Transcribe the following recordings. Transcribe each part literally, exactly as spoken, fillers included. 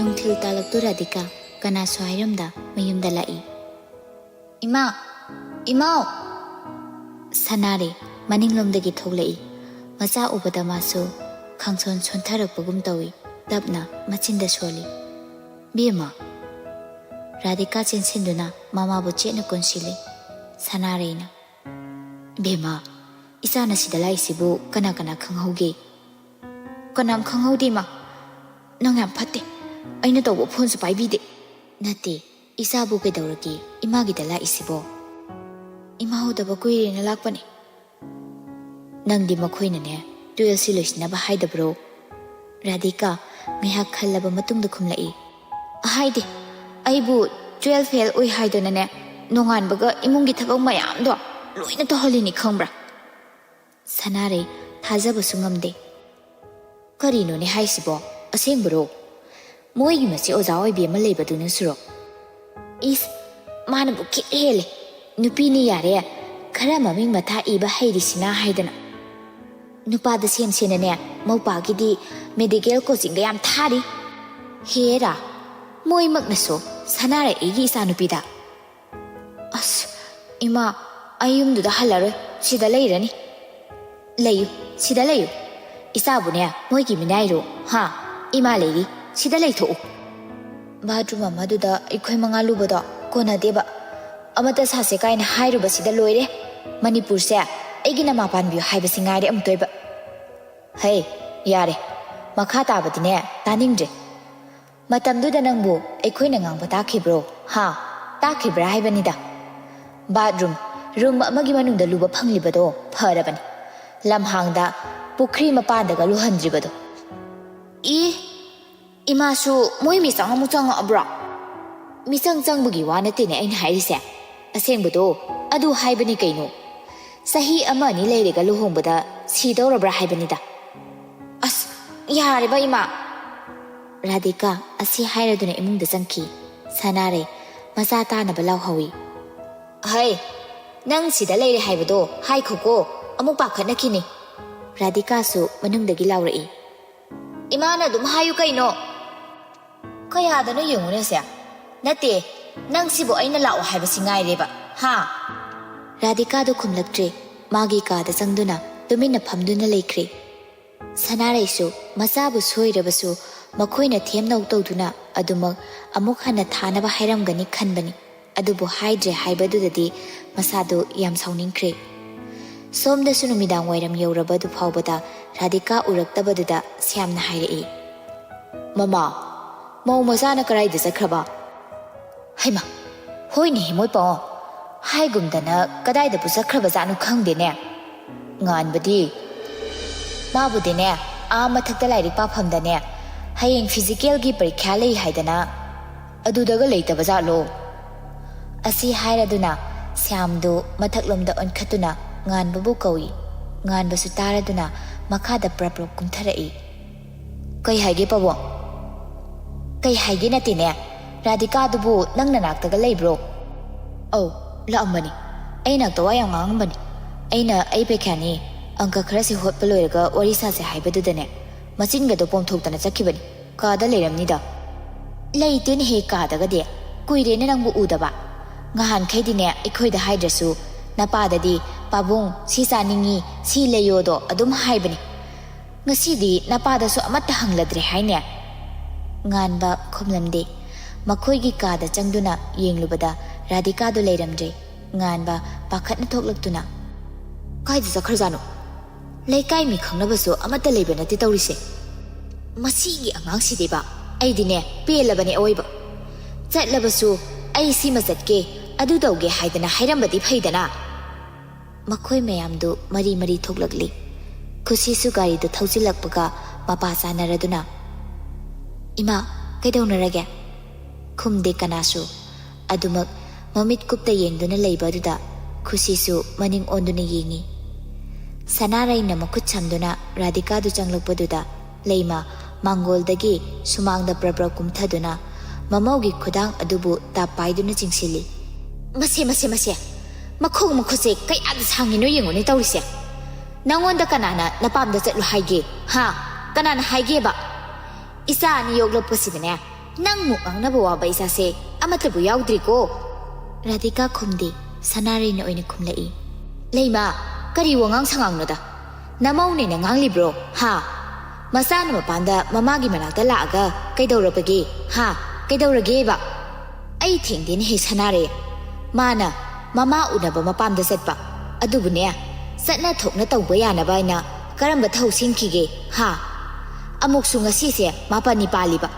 ꯅꯨꯡꯊꯤꯜ ꯇꯥꯂꯛꯇꯨ ꯔꯥꯙꯤꯀꯥ ꯀꯅꯥꯁꯨ ꯍꯥꯏꯔꯝꯗ ꯃꯌꯨꯝꯗ ꯂꯥꯛꯏ꯫ "ꯏꯃꯥ! ꯏꯃꯥꯎ!" ꯁꯅꯥꯔꯩ ꯃꯅꯤꯡꯂꯣꯝꯗꯒꯤ ꯊꯣꯛꯂꯛꯏ꯫ ꯃꯆꯥ ꯎꯕꯗ ꯃꯥꯁꯨ ꯈꯪꯁꯣꯟ ꯁꯣꯟꯊꯔꯛꯄꯒꯨꯝ ꯇꯧꯏ꯫ ꯇꯞꯅ ꯃꯆꯤꯟꯗ ꯁꯣꯜꯂꯤ꯫ "ꯕꯦꯝꯃ!" ꯔꯥꯙꯤꯀꯥ ꯆꯦꯟꯁꯤꯟꯗꯨꯅ ꯃꯃꯥꯕꯨ ꯆꯦꯠꯅ ꯀꯣꯟꯁꯤꯜꯂꯤ꯫ ꯁꯅꯥꯔꯩꯅ, "ꯕꯦꯝꯃ, ꯏꯆꯥꯅ ꯁꯤꯗ ꯂꯥꯛꯏꯁꯤꯕꯨ ꯀꯅꯥ ꯀꯅꯥ ꯈꯪꯍꯧꯒꯦ?" "ꯀꯅꯥꯝ ꯈꯪꯍꯧꯗꯦ, ꯏꯃꯥ꯫ ꯅꯪ ꯌꯥꯝ ꯐꯠꯇꯦ꯫ ꯑꯩꯅ ꯇꯧꯕ ꯐꯣꯟꯁꯨ ꯄꯥꯏꯕꯤꯗꯦ꯫" "ꯅꯠꯇꯦ, ꯏꯆꯥꯕꯨ ꯀꯩꯗꯧꯔꯒꯦ ꯏꯃꯥꯒꯤꯗ ꯂꯥꯛꯏꯁꯤꯕꯣ?" "ꯏꯃꯥ ꯎꯗꯕ ꯀꯨꯏꯔꯦꯅ ꯂꯥꯛꯄꯅꯦ꯫" "ꯅꯪꯗꯤ ꯃꯈꯣꯏꯅꯅꯦ ꯇꯨꯌꯦꯜꯐꯁꯤ ꯂꯣꯏꯁꯤꯟꯅꯕ ꯍꯥꯏꯗꯕ꯭ꯔꯣ?" ꯔꯥꯙꯤꯀꯥ ꯉꯥꯏꯍꯥꯛ ꯈꯜꯂꯕ ꯃꯇꯨꯡꯗ ꯈꯨꯝꯂꯛꯏ꯫ "ꯍꯥꯏꯗꯦ꯫ ꯑꯩꯕꯨ ꯇꯨꯌꯦꯜꯐ ꯐꯦꯜ ꯑꯣꯏ ꯍꯥꯏꯗꯅꯅꯦ ꯅꯣꯡꯉꯥꯟꯕꯒ ꯏꯃꯨꯡꯒꯤ ꯊꯕꯛ ꯃꯌꯥꯝꯗꯣ ꯂꯣꯏꯅ ꯇꯧꯍꯜꯂꯤꯅꯤ ꯈꯪꯕ꯭ꯔꯥ?" ꯁꯅꯥꯔꯩ ꯊꯥꯖꯕꯁꯨ ꯉꯝꯗꯦ꯫ "ꯀꯔꯤꯅꯣꯅꯦ ꯍꯥꯏꯁꯤꯕꯣ? ꯑꯁꯦꯡꯕꯔꯣ?" "ꯃꯣꯏꯒꯤ ꯃꯆꯦ ꯑꯣꯖꯥ ꯑꯣꯏꯕꯤ ꯑꯃ ꯂꯩꯕꯗꯨꯅꯁꯨꯔꯣ?" "ꯏꯁ, ꯃꯥꯅꯕꯨ ꯈꯤꯠ ꯍꯦꯜꯂꯦ꯫ ꯅꯨꯄꯤꯅꯤ ꯌꯥꯔꯦ, ꯈꯔ ꯃꯃꯤꯡ ꯃꯊꯥ ꯏꯕ ꯍꯩꯔꯤꯁꯤꯅ ꯍꯥꯏꯗꯅ꯫ ꯅꯨꯄꯥꯗ ꯁꯦꯝ ꯁꯦꯟꯅꯅꯦ, ꯃꯧꯄꯥꯒꯤꯗꯤ ꯃꯦꯗꯤꯀꯦꯜ ꯀꯣꯆꯤꯡꯒ ꯌꯥꯝ ꯊꯥꯔꯤ꯫" "ꯍꯦꯔꯥ, ꯃꯣꯏꯃꯛꯅꯁꯨ ꯁꯅꯥꯔꯩ ꯑꯩꯒꯤ ꯏꯆꯥꯅꯨꯄꯤꯗ?" "ꯑꯁ, ꯏꯃꯥ, ꯑꯩ ꯌꯨꯝꯗꯨꯗ ꯍꯜꯂꯔꯣꯏ, ꯁꯤꯗ ꯂꯩꯔꯅꯤ꯫" "ꯂꯩꯌꯨ, ꯁꯤꯗ ꯂꯩꯌꯨ꯫ ꯏꯆꯥꯕꯨꯅꯦ ꯃꯣꯏꯒꯤ ꯃꯤꯅꯥꯏꯔꯣ? ꯍꯥ? ꯏꯃꯥ ꯂꯩꯔꯤ, ꯁꯤꯗ ꯂꯩꯊꯣꯛꯎ꯫" "ꯕꯥꯠꯔꯨꯝ ꯑꯃꯗꯨꯗ ꯑꯩꯈꯣꯏ ꯃꯉꯥ ꯂꯨꯕꯗꯣ ꯀꯣꯟꯅꯗꯦꯕ꯫ ꯑꯃꯠꯇ ꯁꯥꯁꯦ ꯀꯥꯏꯅ ꯍꯥꯏꯔꯨꯕꯁꯤꯗ ꯂꯣꯏꯔꯦ꯫ ꯃꯅꯤꯄꯨꯔꯁꯦ ꯑꯩꯒꯤ ꯅꯃꯥ ꯄꯥꯟꯕꯤꯌꯨ ꯍꯥꯏꯕꯁꯤ ꯉꯥꯏꯔꯦ ꯑꯃꯨꯛꯇꯣꯏꯕ꯫" "ꯍꯩ, ꯌꯥꯔꯦ꯫ ꯃꯈꯥ ꯇꯥꯕꯗꯤꯅꯦ ꯇꯥꯅꯤꯡꯗ꯭ꯔꯦ꯫ ꯃꯇꯝꯗꯨꯗ ꯅꯪꯕꯨ ꯑꯩꯈꯣꯏꯅ ꯉꯥꯡꯕ ꯇꯥꯈꯤꯕ꯭ꯔꯣ? ꯍꯥ? ꯇꯥꯈꯤꯕ꯭ꯔꯥ ꯍꯥꯏꯕꯅꯤꯗ꯫ ꯕꯥꯠꯔꯨꯝ, ꯔꯨꯝ ꯑꯃꯒꯤ ꯃꯅꯨꯡꯗ ꯂꯨꯕ ꯐꯪꯂꯤꯕꯗꯣ ꯐꯔꯕꯅꯤ꯫ ꯂꯝꯍꯥꯡꯗ, ꯄꯨꯈ꯭ꯔꯤ ꯃꯄꯥꯟꯗꯒ ꯂꯨꯍꯟꯗ꯭ꯔꯤꯕꯗꯣ꯫" "ꯏ, ꯏꯃꯥꯁꯨ ꯃꯣꯏ ꯃꯤꯆꯪ ꯑꯃꯨꯛ ꯆꯪꯉꯛꯑꯕ꯭ꯔꯣ?" "ꯃꯤꯆꯪ ꯆꯪꯕꯒꯤ ꯋꯥ ꯅꯠꯇꯦꯅꯦ ꯑꯩꯅ ꯍꯥꯏꯔꯤꯁꯦ꯫ ꯑꯁꯦꯡꯕꯗꯣ ꯑꯗꯨ ꯍꯥꯏꯕꯅꯤ ꯀꯩꯅꯣ꯫ ꯆꯍꯤ ꯑꯃ ꯑꯅꯤ ꯂꯩꯔꯒ ꯂꯨꯍꯣꯡꯕꯗ ꯁꯤꯗꯧꯔꯕ꯭ꯔꯥ ꯍꯥꯏꯕꯅꯤꯗ꯫" "ꯑꯁ, ꯌꯥꯔꯦꯕ, ꯏꯃꯥ!" ꯔꯥꯙꯤꯀꯥ ꯑꯁꯤ ꯍꯥꯏꯔꯗꯨꯅ ꯏꯃꯨꯡꯗ ꯆꯪꯈꯤ꯫ ꯁꯅꯥꯔꯩ ꯃꯆꯥ ꯇꯥꯅꯕ ꯂꯥꯎꯍꯧꯏ꯫ "ꯍꯩ, ꯅꯪ ꯁꯤꯗ ꯂꯩꯔꯦ ꯍꯥꯏꯕꯗꯣ ꯍꯥꯏꯈꯣꯀꯣ, ꯑꯃꯨꯛ ꯄꯥꯈꯠꯅꯈꯤꯅꯤ꯫" ꯔꯥꯙꯤꯀꯥꯁꯨ ꯃꯅꯨꯡꯗꯒꯤ ꯂꯥꯎꯔꯛꯏ꯫ "ꯏꯃꯥꯅ ꯑꯗꯨꯝ ꯍꯥꯏꯌꯨ ꯀꯩꯅꯣ꯫" ꯀꯌꯥꯗꯅꯣ ꯌꯦꯡꯉꯨꯅꯦꯁꯦ꯫ ꯅꯠꯇꯦ, ꯅꯪꯁꯤꯕꯨ ꯑꯩꯅ ꯂꯥꯛꯑꯣ ꯍꯥꯏꯕꯁꯤ ꯉꯥꯏꯔꯦꯕ, ꯍꯥ? ꯔꯥꯙꯤꯀꯥꯗꯨ ꯈꯨꯝꯂꯛꯇ꯭ꯔꯦ꯫ ꯃꯥꯒꯤ ꯀꯥꯗ ꯆꯪꯗꯨꯅ ꯇꯨꯃꯤꯟꯅ ꯐꯝꯗꯨꯅ ꯂꯩꯈ꯭ꯔꯦ꯫ ꯁꯅꯥꯔꯩꯁꯨ ꯃꯆꯥꯕꯨ ꯁꯣꯏꯔꯕꯁꯨ ꯃꯈꯣꯏꯅ ꯊꯦꯝꯅꯧ ꯇꯧꯗꯨꯅ ꯑꯗꯨꯃꯛ ꯑꯃꯨꯛ ꯍꯟꯅ ꯊꯥꯅꯕ ꯍꯥꯏꯔꯝꯒꯅꯤ ꯈꯟꯕꯅꯤ꯫ ꯑꯗꯨꯕꯨ ꯍꯥꯏꯗ꯭ꯔꯦ ꯍꯥꯏꯕꯗꯨꯗꯗꯤ ꯃꯁꯥꯗꯨ ꯌꯥꯝ ꯁꯥꯎꯅꯤꯡꯈ꯭ꯔꯦ꯫ ꯁꯣꯝꯗꯁꯨ ꯅꯨꯃꯤꯗꯥꯡ ꯋꯥꯏꯔꯝ ꯌꯧꯔꯕꯗꯨ ꯐꯥꯎꯕꯗ ꯔꯥꯙꯤꯀꯥ ꯎꯔꯛꯇꯕꯗꯨꯗ ꯁ꯭ꯌꯥꯝꯅ ꯍꯥꯏꯔꯛꯏ, "ꯃꯃꯥ, ꯃꯧ ꯃꯆꯥꯅ ꯀꯗꯥꯏꯗ ꯆꯠꯈ꯭ꯔꯕ?" ꯍꯩꯃꯥ, ꯍꯣꯏꯅꯦ ꯍꯦꯃꯣꯏ ꯄꯥꯎ, ꯍꯥꯏꯒꯨꯝꯗꯅ ꯀꯗꯥꯏꯗꯕꯨ ꯆꯠꯈ꯭ꯔꯕꯖꯥꯠꯅꯣ ꯈꯪꯗꯦꯅꯦ꯫ ꯉꯥꯟꯕꯗꯤ? ꯃꯥꯕꯨꯗꯤꯅꯦ, ꯑꯥ ꯃꯊꯛꯇ ꯂꯥꯏꯔꯤꯛ ꯄꯥꯐꯝꯗꯅꯦ, ꯍꯌꯦꯡ ꯐꯤꯖꯤꯀꯦꯜꯒꯤ ꯄꯔꯤꯈ꯭ꯌꯥ ꯂꯩ ꯍꯥꯏꯗꯅ, ꯑꯗꯨꯗꯒ ꯂꯩꯇꯕ ꯖꯥꯠꯂꯣ? ꯑꯁꯤ ꯍꯥꯏꯔꯗꯨꯅ ꯁ꯭ꯌꯥꯝꯗꯨ ꯃꯊꯛꯂꯣꯝꯗ ꯑꯣꯟꯈꯠꯇꯨꯅ ꯉꯥꯟꯕꯕꯨ ꯀꯧꯏ꯫ ꯉꯥꯟꯕꯁꯨ ꯇꯥꯔꯗꯨꯅ ꯃꯈꯥꯗ ꯄ꯭ꯔꯞ ꯄ꯭ꯔꯞ ꯀꯨꯝꯊꯔꯛꯏ꯫ "ꯀꯩ ꯍꯥꯏꯒꯦ ꯄꯥꯕꯨꯡ?" "ꯀꯩ ꯍꯥꯏꯒꯦ ꯅꯠꯇꯦꯅꯦ, ꯔꯥꯙꯤꯀꯥꯗꯨꯕꯨ ꯅꯪ ꯅꯅꯥꯛꯇꯒ ꯂꯩꯕ꯭ꯔꯣ?" "ꯑꯧ, ꯂꯥꯛꯑꯝꯕꯅꯤ꯫ ꯑꯩ ꯅꯥꯛꯇ ꯋꯥ ꯌꯥꯝ ꯉꯥꯡꯉꯝꯕꯅꯤ꯫ ꯑꯩꯅ ꯑꯩ ꯄꯩꯈ꯭ꯌꯥꯅꯤ, ꯑꯪꯀ ꯈꯔꯁꯤ ꯍꯣꯠꯄ ꯂꯣꯏꯔꯒ ꯋꯥꯔꯤ ꯁꯥꯁꯦ ꯍꯥꯏꯕꯗꯨꯗꯅꯦ, ꯃꯆꯤꯟꯒꯗꯣ ꯄꯣꯝꯊꯣꯛꯇꯅ ꯆꯠꯈꯤꯕꯅꯤ꯫ ꯀꯥꯗ ꯂꯩꯔꯝꯅꯤꯗ?" "ꯂꯩꯇꯦꯅꯦꯍꯦ ꯀꯥꯗꯒꯗꯤ꯫ ꯀꯨꯏꯔꯦꯅꯦ ꯅꯪꯕꯨ ꯎꯗꯕ꯫ ꯉꯍꯥꯟꯈꯩꯗꯤꯅꯦ ꯑꯩꯈꯣꯏꯗ ꯍꯥꯏꯗ꯭ꯔꯁꯨ ꯅꯄꯥꯗꯗꯤ, 'ꯄꯥꯕꯨꯡ, ꯁꯤ ꯆꯥꯅꯤꯡꯉꯤ, ꯁꯤ ꯂꯩꯌꯣꯗꯣ' ꯑꯗꯨꯝ ꯍꯥꯏꯕꯅꯤ꯫ ꯉꯁꯤꯗꯤ ꯅꯄꯥꯗꯁꯨ ꯑꯃꯠꯇ ꯍꯪꯂꯗ꯭ꯔꯦ ꯍꯥꯏꯅꯦ?" ꯉꯥꯟꯕ ꯈꯨꯝꯂꯝꯗꯦ꯫ ꯃꯈꯣꯏꯒꯤ ꯀꯥꯗ ꯆꯪꯗꯨꯅ ꯌꯦꯡꯂꯨꯕꯗ ꯔꯥꯙꯤꯀꯥꯗꯨ ꯂꯩꯔꯝꯗ꯭ꯔꯦ꯫ ꯉꯥꯟꯕ ꯄꯥꯈꯠꯅ ꯊꯣꯛꯂꯛꯇꯨꯅ, "ꯀꯥꯏꯗ ꯆꯠꯈ꯭ꯔꯖꯥꯠꯅꯣ? ꯂꯩꯀꯥꯏ ꯃꯤ ꯈꯪꯅꯕꯁꯨ ꯑꯃꯠꯇ ꯂꯩꯕ ꯅꯠꯇꯦ ꯇꯧꯔꯤꯁꯦ꯫ ꯃꯁꯤꯒꯤ ꯑꯉꯥꯡꯁꯤꯗꯤꯕ, ꯑꯩꯗꯤꯅꯦ ꯄꯦꯜꯂꯕꯅꯦ ꯑꯑꯣꯏꯕ꯫ ꯆꯠꯂꯕꯁꯨ ꯑꯩ ꯁꯤꯃ ꯆꯠꯀꯦ, ꯑꯗꯨ ꯇꯧꯒꯦ ꯍꯥꯏꯗꯅ ꯍꯥꯏꯔꯝꯕꯗꯤ ꯐꯩꯗꯅ?" ꯃꯈꯣꯏ ꯃꯌꯥꯝꯗꯨ ꯃꯔꯤ ꯃꯔꯤ ꯊꯣꯛꯂꯛꯂꯤ꯫ ꯈꯨꯁꯤꯁꯨ ꯒꯥꯔꯤꯗꯨ ꯊꯧꯖꯤꯜꯂꯛꯄꯒ ꯃꯄꯥ ꯆꯥꯅꯔꯗꯨꯅ, "ꯏꯃꯥ, ꯀꯩꯗꯧꯅꯔꯒꯦ?" ꯈꯨꯝꯗꯦ ꯀꯅꯥꯁꯨ꯫ ꯑꯗꯨꯃꯛ ꯃꯃꯤꯠ ꯀꯨꯞꯇ ꯌꯦꯡꯗꯨꯅ ꯂꯩꯕ ꯑꯗꯨꯗ ꯈꯨꯁꯤꯁꯨ ꯃꯅꯤꯡ ꯑꯣꯟꯗꯨꯅ ꯌꯦꯡꯉꯤ꯫ ꯁꯅꯥꯔꯩꯅ ꯃꯈꯨꯠ ꯁꯝꯗꯨꯅ ꯔꯥꯙꯤꯀꯥꯗꯨ ꯆꯪꯂꯛꯄꯗꯨꯗ ꯂꯩꯃ ꯃꯥꯡꯒꯣꯜꯗꯒꯤ ꯁꯨꯃꯥꯡꯗ ꯄ꯭ꯔꯞ ꯄ꯭ꯔꯞ ꯀꯨꯝꯊꯗꯨꯅ ꯃꯃꯧꯒꯤ ꯈꯨꯗꯥꯡ ꯑꯗꯨꯕꯨ ꯇꯥꯞ ꯄꯥꯏꯗꯨꯅ ꯆꯤꯡꯁꯤꯜꯂꯤ꯫ "ꯃꯁꯦ, ꯃꯁꯦ, ꯃꯁꯦ! ꯃꯈꯣꯡ ꯃꯈꯨꯠꯁꯦ ꯀꯌꯥꯗ ꯁꯥꯡꯉꯤꯅꯣ ꯌꯦꯡꯉꯨꯅꯦ ꯇꯧꯔꯤꯁꯦ꯫ ꯅꯪꯉꯣꯟꯗ ꯀꯅꯥꯅ ꯅꯄꯥꯝꯗ ꯆꯠꯂꯨ ꯍꯥꯏꯒꯦ? ꯍꯥ? ꯀꯅꯥꯅ ꯍꯥꯏꯒꯦꯕ? ꯏꯆꯥ ꯑꯅꯤ ꯌꯣꯛꯂꯛꯄꯁꯤꯗꯅꯦ, "ꯅꯪꯃꯨꯛ ꯉꯥꯡꯅꯕ ꯋꯥꯕ ꯏꯆꯥꯁꯦ ꯑꯃꯠꯇꯕꯨ ꯌꯥꯎꯗ꯭ꯔꯤꯀꯣ꯫" ꯔꯥꯙꯤꯀꯥ ꯈꯨꯝꯗꯦ, ꯁꯅꯥꯔꯩꯅ ꯑꯣꯏꯅ ꯈꯨꯝꯂꯛꯏ꯫ "ꯂꯩꯃ, ꯀꯔꯤ ꯋꯥꯉꯥꯡ ꯁꯉꯥꯡꯅꯣꯗ? ꯅꯃꯧꯅꯦꯅ ꯉꯥꯡꯂꯤꯕ꯭ꯔꯣ, ꯍꯥ? ꯃꯆꯥꯅ ꯃꯄꯥꯟꯗ ꯃꯃꯥꯒꯤ ꯃꯅꯥꯛꯇ ꯂꯥꯛꯑꯒ ꯀꯩꯗꯧꯔꯕꯒꯦ, ꯍꯥ? ꯀꯩꯗꯧꯔꯒꯦꯕ?" "ꯑꯩ ꯊꯦꯡꯗꯦꯅꯦꯍꯦ ꯁꯅꯥꯔꯩ꯫ ꯃꯥꯅ ꯃꯃꯥ ꯎꯅꯕ ꯃꯄꯥꯝꯗ ꯆꯠꯄ꯫ ꯑꯗꯨꯕꯨꯅꯦ, ꯆꯠꯅ ꯊꯣꯛꯅ ꯇꯧꯕ ꯌꯥꯅꯕ ꯍꯥꯏꯅ ꯀꯔꯝꯕ ꯊꯧ ꯁꯤꯟꯈꯤꯒꯦ, ꯍꯥ? ꯑꯃꯨꯛꯁꯨ ꯉꯁꯤꯁꯦ ꯃꯥꯄꯟꯅꯤ ꯄꯥꯜꯂꯤꯕ꯫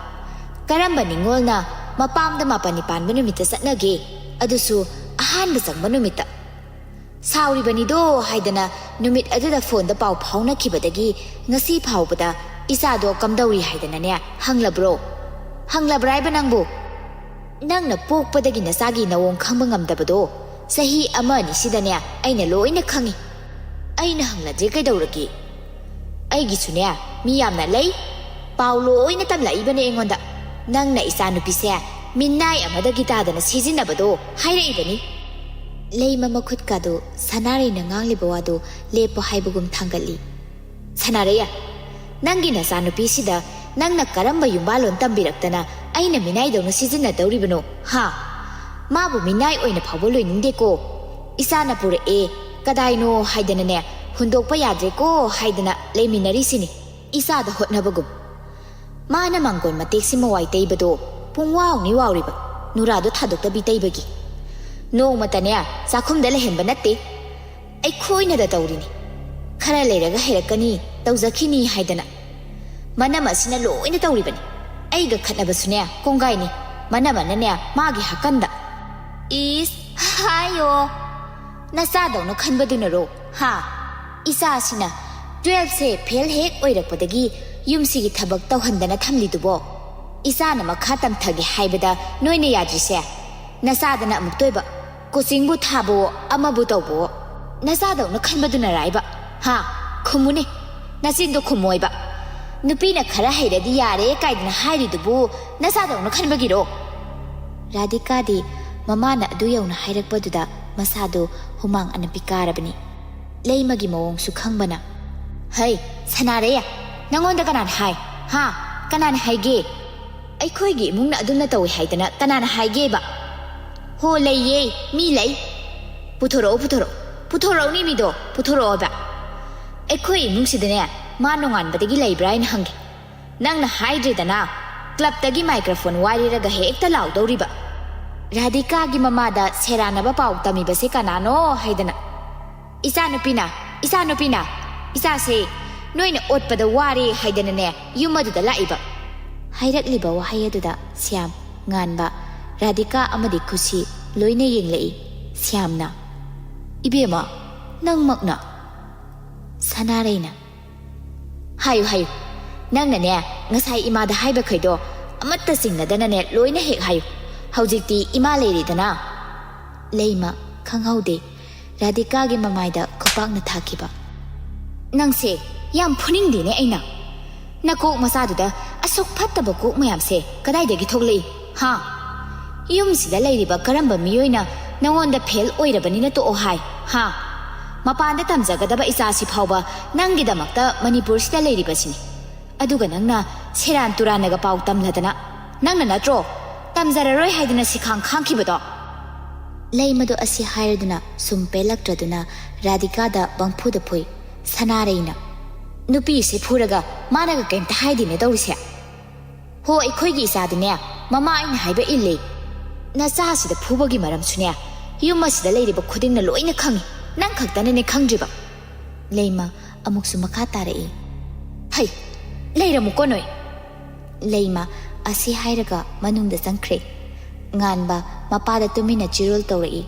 ꯀꯔꯝꯕ ꯅꯤꯉꯣꯜꯅ ꯃꯄꯥꯝꯗ ꯃꯥꯄꯟꯅꯤ ꯄꯥꯟꯕ ꯅꯨꯃꯤꯠꯇ ꯆꯠꯅꯒꯦ? ꯑꯗꯨꯁꯨ ꯑꯍꯥꯟꯕ ꯆꯪꯕ ꯅꯨꯃꯤꯠꯇ꯫ ꯁꯥꯎꯔꯤꯕꯅꯤꯗꯣ" ꯍꯥꯏꯗꯅ ꯅꯨꯃꯤꯠ ꯑꯗꯨꯗ ꯐꯣꯟꯗ ꯄꯥꯎ ꯐꯥꯎꯅꯈꯤꯕꯗꯒꯤ ꯉꯁꯤ ꯐꯥꯎꯕꯗ ꯏꯆꯥꯗꯣ ꯀꯝꯗꯧꯔꯤ ꯍꯥꯏꯗꯅꯅꯦ ꯍꯪꯂꯕ꯭ꯔꯣ? ꯍꯪꯂꯕ꯭ꯔꯥ ꯍꯥꯏꯕ ꯅꯪꯕꯨ? ꯅꯪꯅ ꯄꯣꯛꯄꯗꯒꯤ ꯅꯆꯥꯒꯤ ꯅꯑꯣꯡ ꯈꯪꯕ ꯉꯝꯗꯕꯗꯣ ꯆꯍꯤ ꯑꯃ ꯑꯅꯤꯁꯤꯗꯅꯦ ꯑꯩꯅ ꯂꯣꯏꯅ ꯈꯪꯉꯤ꯫ ꯑꯩꯅ ꯍꯪꯂꯗ꯭ꯔꯦ ꯀꯩꯗꯧꯔꯒꯦ? ꯑꯩꯒꯤꯁꯨꯅꯦ ꯃꯤ ꯌꯥꯝꯅ ꯂꯩ, ꯄꯥꯎ ꯂꯣꯏꯅ ꯇꯝꯂꯛꯏꯕꯅꯦ ꯑꯩꯉꯣꯟꯗ꯫ ꯅꯪꯅ ꯏꯆꯥꯅꯨꯄꯤꯁꯦ ꯃꯤꯅꯥꯏ ꯑꯃꯗꯒꯤ ꯇꯥꯗꯅ ꯁꯤꯖꯤꯟꯅꯕꯗꯣ ꯍꯥꯏꯔꯛꯏꯕꯅꯤ꯫ ꯂꯩꯃ ꯃꯈꯨꯠꯀꯥꯗꯨ ꯁꯅꯥꯔꯩꯅ ꯉꯥꯡꯂꯤꯕ ꯋꯥꯗꯨ ꯂꯦꯞꯄꯣ ꯍꯥꯏꯕꯒꯨꯝ ꯊꯥꯡꯒꯠꯂꯤ꯫ "ꯁꯅꯥꯔꯩ, ꯅꯪꯒꯤ ꯅꯆꯥꯅꯨꯄꯤꯁꯤꯗ ꯅꯪꯅ ꯀꯔꯝꯕ ꯌꯨꯝꯕꯥꯜꯂꯣꯟ ꯇꯝꯕꯤꯔꯛꯇꯅ ꯑꯩꯅ ꯃꯤꯅꯥꯏꯗꯧꯅ ꯁꯤꯖꯤꯟꯅꯗꯧꯔꯤꯕꯅꯣ, ꯍꯥ? ꯃꯥꯕꯨ ꯃꯤꯅꯥꯏ ꯑꯣꯏꯅ ꯐꯥꯎꯕ ꯂꯣꯏꯅꯤꯡꯗꯦꯀꯣ꯫ ꯏꯆꯥꯅ ꯄꯨꯔꯛꯑꯦ, ꯀꯗꯥꯏꯅꯣ ꯍꯥꯏꯗꯅꯅꯦ, ꯍꯨꯟꯗꯣꯛꯄ ꯌꯥꯗ꯭ꯔꯦꯀꯣ ꯍꯥꯏꯗꯅ ꯂꯩꯃꯤꯟꯅꯔꯤꯁꯤꯅꯤ, ꯏꯆꯥꯗ ꯍꯣꯠꯅꯕꯒꯨꯝ꯫ ꯃꯥꯅ ꯃꯥꯡꯒꯣꯟ ꯃꯇꯦꯛꯁꯤ ꯃꯋꯥꯏ ꯇꯩꯕꯗꯣ ꯄꯨꯡ ꯋꯥꯎꯅꯤ ꯋꯥꯎꯔꯤꯕ, ꯅꯨꯔꯥꯗꯣ ꯊꯥꯗꯣꯛꯇꯕꯤ ꯇꯩꯕꯒꯤ꯫ ꯅꯣꯡꯃꯇꯅꯦ ꯆꯥꯛꯈꯨꯝꯗ ꯂꯩꯍꯟꯕ ꯅꯠꯇꯦ, ꯑꯩꯈꯣꯏꯅꯗ ꯇꯧꯔꯤꯅꯤ꯫ ꯈꯔ ꯂꯩꯔꯒ ꯍꯩꯔꯛꯀꯅꯤ, ꯇꯧꯖꯈꯤꯅꯤ ꯍꯥꯏꯗꯅ꯫ ꯃꯅꯝ ꯑꯁꯤꯅ ꯂꯣꯏꯅ ꯇꯧꯔꯤꯕꯅꯤ꯫ ꯑꯩꯒ ꯈꯠꯅꯕꯁꯨꯅꯦ ꯀꯣꯡꯒꯥꯏꯅꯤ, ꯃꯅꯝ ꯑꯅꯅꯦ ꯃꯥꯒꯤ ꯍꯥꯀꯟꯗ꯫" "ꯏꯁ, ꯍꯥꯏꯌꯣ, ꯅꯆꯥꯗꯧꯅ ꯈꯟꯕꯗꯨꯅꯔꯣ, ꯍꯥ? ꯏꯆꯥꯁꯤꯅ ꯇꯨꯋꯦꯜꯐꯁꯦ ꯐꯦꯜ ꯍꯦꯛ ꯑꯣꯏꯔꯛꯄꯗꯒꯤ ꯌꯨꯝꯁꯤꯒꯤ ꯊꯕꯛ ꯇꯧꯍꯟꯗꯅ ꯊꯝꯂꯤꯗꯨꯕꯣ? ꯏꯆꯥꯅ ꯃꯈꯥ ꯇꯝꯊꯒꯦ ꯍꯥꯏꯕꯗ ꯅꯣꯏꯅ ꯌꯥꯗ꯭ꯔꯤꯁꯦ? ꯅꯆꯥꯗꯅ ꯑꯃꯨꯛꯇꯣꯏꯕ ꯀꯣꯆꯤꯡꯕꯨ ꯊꯥꯕꯋꯣ, ꯑꯃꯕꯨ ꯇꯧꯕꯋꯣ, ꯅꯆꯥꯗꯧꯅ ꯈꯟꯕꯗꯨꯅꯔꯥꯏꯕ? ꯍꯥ? ꯈꯨꯝꯃꯨꯅꯦ, ꯅꯆꯤꯟꯗꯣ ꯈꯨꯝꯃꯣꯏꯕ꯫ ꯅꯨꯄꯤꯅ ꯈꯔ ꯍꯩꯔꯗꯤ ꯌꯥꯔꯦ ꯀꯥꯏꯗꯅ ꯍꯥꯏꯔꯤꯗꯨꯕꯨ ꯅꯆꯥꯗꯧꯅ ꯈꯟꯕꯒꯤꯔꯣ?" ꯔꯥꯙꯤꯀꯥꯗꯤ ꯃꯃꯥꯅ ꯑꯗꯨ ꯌꯧꯅ ꯍꯥꯏꯔꯛꯄꯗꯨꯗ ꯃꯁꯥꯗꯨ ꯍꯨꯃꯥꯡ ꯑꯅꯞꯄꯤ ꯀꯥꯔꯕꯅꯤ꯫ ꯂꯩꯃꯒꯤ ꯃꯑꯣꯡꯁꯨ ꯈꯪꯕꯅ, "ꯍꯩ, ꯁꯅꯥꯔꯩ, ꯅꯪꯉꯣꯟꯗ ꯀꯅꯥꯅ ꯍꯥꯏ? ꯍꯥ? ꯀꯅꯥꯅ ꯍꯥꯏꯒꯦ?" "ꯑꯩꯈꯣꯏꯒꯤ ꯏꯃꯨꯡꯅ ꯑꯗꯨꯝꯅ ꯇꯧꯏ ꯍꯥꯏꯗꯅ ꯀꯅꯥꯅ ꯍꯥꯏꯒꯦꯕ?" "ꯍꯣ, ꯂꯩꯌꯦ, ꯃꯤ ꯂꯩ꯫ ꯄꯨꯊꯣꯔꯛꯑꯣ, ꯄꯨꯊꯣꯔꯛꯑꯣ, ꯄꯨꯊꯣꯔꯛꯑꯣꯅꯦ ꯃꯤꯗꯣ, ꯄꯨꯊꯣꯔꯛꯑꯣꯕ꯫ ꯑꯩꯈꯣꯏ ꯏꯃꯨꯡꯁꯤꯗꯅꯦ, ꯃꯥ ꯅꯣꯡꯉꯥꯟꯕꯗꯒꯤ ꯂꯩꯕ꯭ꯔꯥ ꯍꯥꯏꯅ ꯍꯪꯒꯦ꯫ ꯅꯪꯅ ꯍꯥꯏꯗ꯭ꯔꯦꯗꯅ, ꯀ꯭ꯂꯕꯇꯒꯤ ꯃꯥꯏꯀ꯭ꯔꯣꯐꯣꯟ ꯋꯥꯏꯔꯤꯔꯒ ꯍꯦꯛꯇ ꯂꯥꯎꯗꯧꯔꯤꯕ꯫ ꯔꯥꯙꯤꯀꯥꯒꯤ ꯃꯃꯥꯗ ꯁꯦꯔꯥꯟꯅꯕ ꯄꯥꯎ ꯇꯝꯃꯤꯕꯁꯦ ꯀꯅꯥꯅꯣ ꯍꯥꯏꯗꯅ꯫ ꯏꯆꯥꯅꯨꯄꯤꯅ, ꯏꯆꯥꯅꯨꯄꯤꯅ, ꯏꯆꯥꯁꯦ ꯅꯣꯏꯅ ꯑꯣꯠꯄꯗ ꯋꯥꯔꯦ ꯍꯥꯏꯗꯅꯅꯦ ꯌꯨꯝ ꯑꯗꯨꯗ ꯂꯥꯛꯏꯕ꯫" ꯍꯥꯏꯔꯛꯂꯤꯕ ꯋꯥꯍꯩ ꯑꯗꯨꯗ ꯁ꯭ꯌꯥꯝ, ꯉꯥꯟꯕ, ꯔꯥꯙꯤꯀꯥ ꯑꯃꯗꯤ ꯈꯨꯁꯤ ꯂꯣꯏꯅ ꯌꯦꯡꯂꯛꯏ꯫ ꯁ꯭ꯌꯥꯝꯅ, "ꯏꯕꯦꯝꯃ, ꯅꯪꯃꯛꯅ?" ꯁꯅꯥꯔꯩꯅ, "ꯍꯥꯏꯌꯨ, ꯍꯥꯏꯌꯨ꯫ ꯅꯪꯅꯅꯦ, ꯉꯁꯥꯏ ꯏꯃꯥꯗ ꯍꯥꯏꯕꯈꯩꯗꯣ ꯑꯃꯠꯇ ꯆꯤꯡꯅꯗꯅꯅꯦ ꯂꯣꯏꯅ ꯍꯦꯛ ꯍꯥꯏꯌꯨ꯫ ꯍꯧꯖꯤꯛꯇꯤ ꯏꯃꯥ ꯂꯩꯔꯦꯗꯅ꯫" ꯂꯩꯃ ꯈꯪꯍꯧꯗꯦ ꯔꯥꯙꯤꯀꯥꯒꯤ ꯃꯃꯥꯏꯗ ꯈꯨꯄꯥꯛꯅ ꯊꯥꯈꯤꯕ꯫ "ꯅꯪꯁꯦ ꯌꯥꯝ ꯐꯨꯅꯤꯡꯗꯦꯅꯦ ꯑꯩꯅ꯫ ꯅꯀꯣꯛ ꯃꯆꯥꯗꯨꯗ ꯑꯁꯨꯛ ꯐꯠꯇꯕ ꯀꯣꯛ ꯃꯌꯥꯝꯁꯦ ꯀꯗꯥꯏꯗꯒꯤ ꯊꯣꯛꯂꯛꯏ? ꯍꯥ? ꯌꯨꯝꯁꯤꯗ ꯂꯩꯔꯤꯕ ꯀꯔꯝꯕ ꯃꯤꯑꯣꯏꯅ ꯅꯉꯣꯟꯗ ꯐꯦꯜ ꯑꯣꯏꯔꯕꯅꯤꯅ ꯇꯣꯛꯑꯣ ꯍꯥꯏ? ꯍꯥ? ꯃꯄꯥꯟꯗ ꯇꯝꯖꯒꯗꯕ ꯏꯆꯥꯁꯤ ꯐꯥꯎꯕ ꯅꯪꯒꯤꯗꯃꯛꯇ ꯃꯅꯤꯄꯨꯔꯁꯤꯗ ꯂꯩꯔꯤꯕꯁꯤꯅꯤ꯫ ꯑꯗꯨꯒ ꯅꯪꯅ ꯁꯦꯔꯥꯟ ꯇꯨꯔꯥꯟꯅꯒ ꯄꯥꯎ ꯇꯝꯂꯗꯅ, ꯅꯪꯅ ꯅꯠꯇ꯭ꯔꯣ ꯇꯝꯖꯔꯔꯣꯏ ꯍꯥꯏꯗꯅ ꯁꯤꯈꯥꯡ ꯈꯥꯡꯈꯤꯕꯗꯣ?" ꯂꯩꯃꯗꯣ ꯑꯁꯤ ꯍꯥꯏꯔꯗꯨꯅ ꯁꯨꯝ ꯄꯦꯜꯂꯛꯇ꯭ꯔꯗꯨꯅ ꯔꯥꯙꯤꯀꯥꯗ ꯄꯪꯐꯨꯗ ꯐꯨꯏ꯫ ꯁꯅꯥꯔꯩꯅ, "ꯅꯨꯄꯤꯁꯦ ꯐꯨꯔꯒ ꯃꯥꯅꯒ ꯀꯩꯝꯇ ꯍꯥꯏꯗꯦꯅꯦ ꯇꯧꯔꯤꯁꯦ꯫ ꯍꯣ, ꯑꯩꯈꯣꯏꯒꯤ ꯏꯆꯥꯗꯤꯅꯦ, ꯃꯃꯥ ꯑꯩꯅ ꯍꯥꯏꯕ ꯏꯜꯂꯦ꯫ ꯅꯆꯥꯁꯤꯗ ꯐꯨꯕꯒꯤ ꯃꯔꯝꯁꯨꯅꯦ, ꯌꯨꯝ ꯑꯁꯤꯗ ꯂꯩꯔꯤꯕ ꯈꯨꯗꯤꯡꯅ ꯂꯣꯏꯅ ꯈꯪꯉꯤ, ꯅꯪ ꯈꯛꯇꯅꯅꯦ ꯈꯪꯗ꯭ꯔꯤꯕ꯫" ꯂꯩꯃ ꯑꯃꯨꯛꯁꯨ ꯃꯈꯥ ꯇꯥꯔꯛꯏ꯫ "ꯍꯩ, ꯂꯩꯔꯝꯃꯨꯀꯣ ꯅꯣꯏ꯫" ꯂꯩꯃ ꯑꯁꯤ ꯍꯥꯏꯔꯒ ꯃꯅꯨꯡꯗ ꯆꯪꯈ꯭ꯔꯦ꯫ ꯉꯥꯟꯕ ꯃꯄꯥꯗ ꯇꯨꯃꯤꯟꯅ ꯆꯤꯔꯣꯜ ꯇꯧꯔꯛꯏ꯫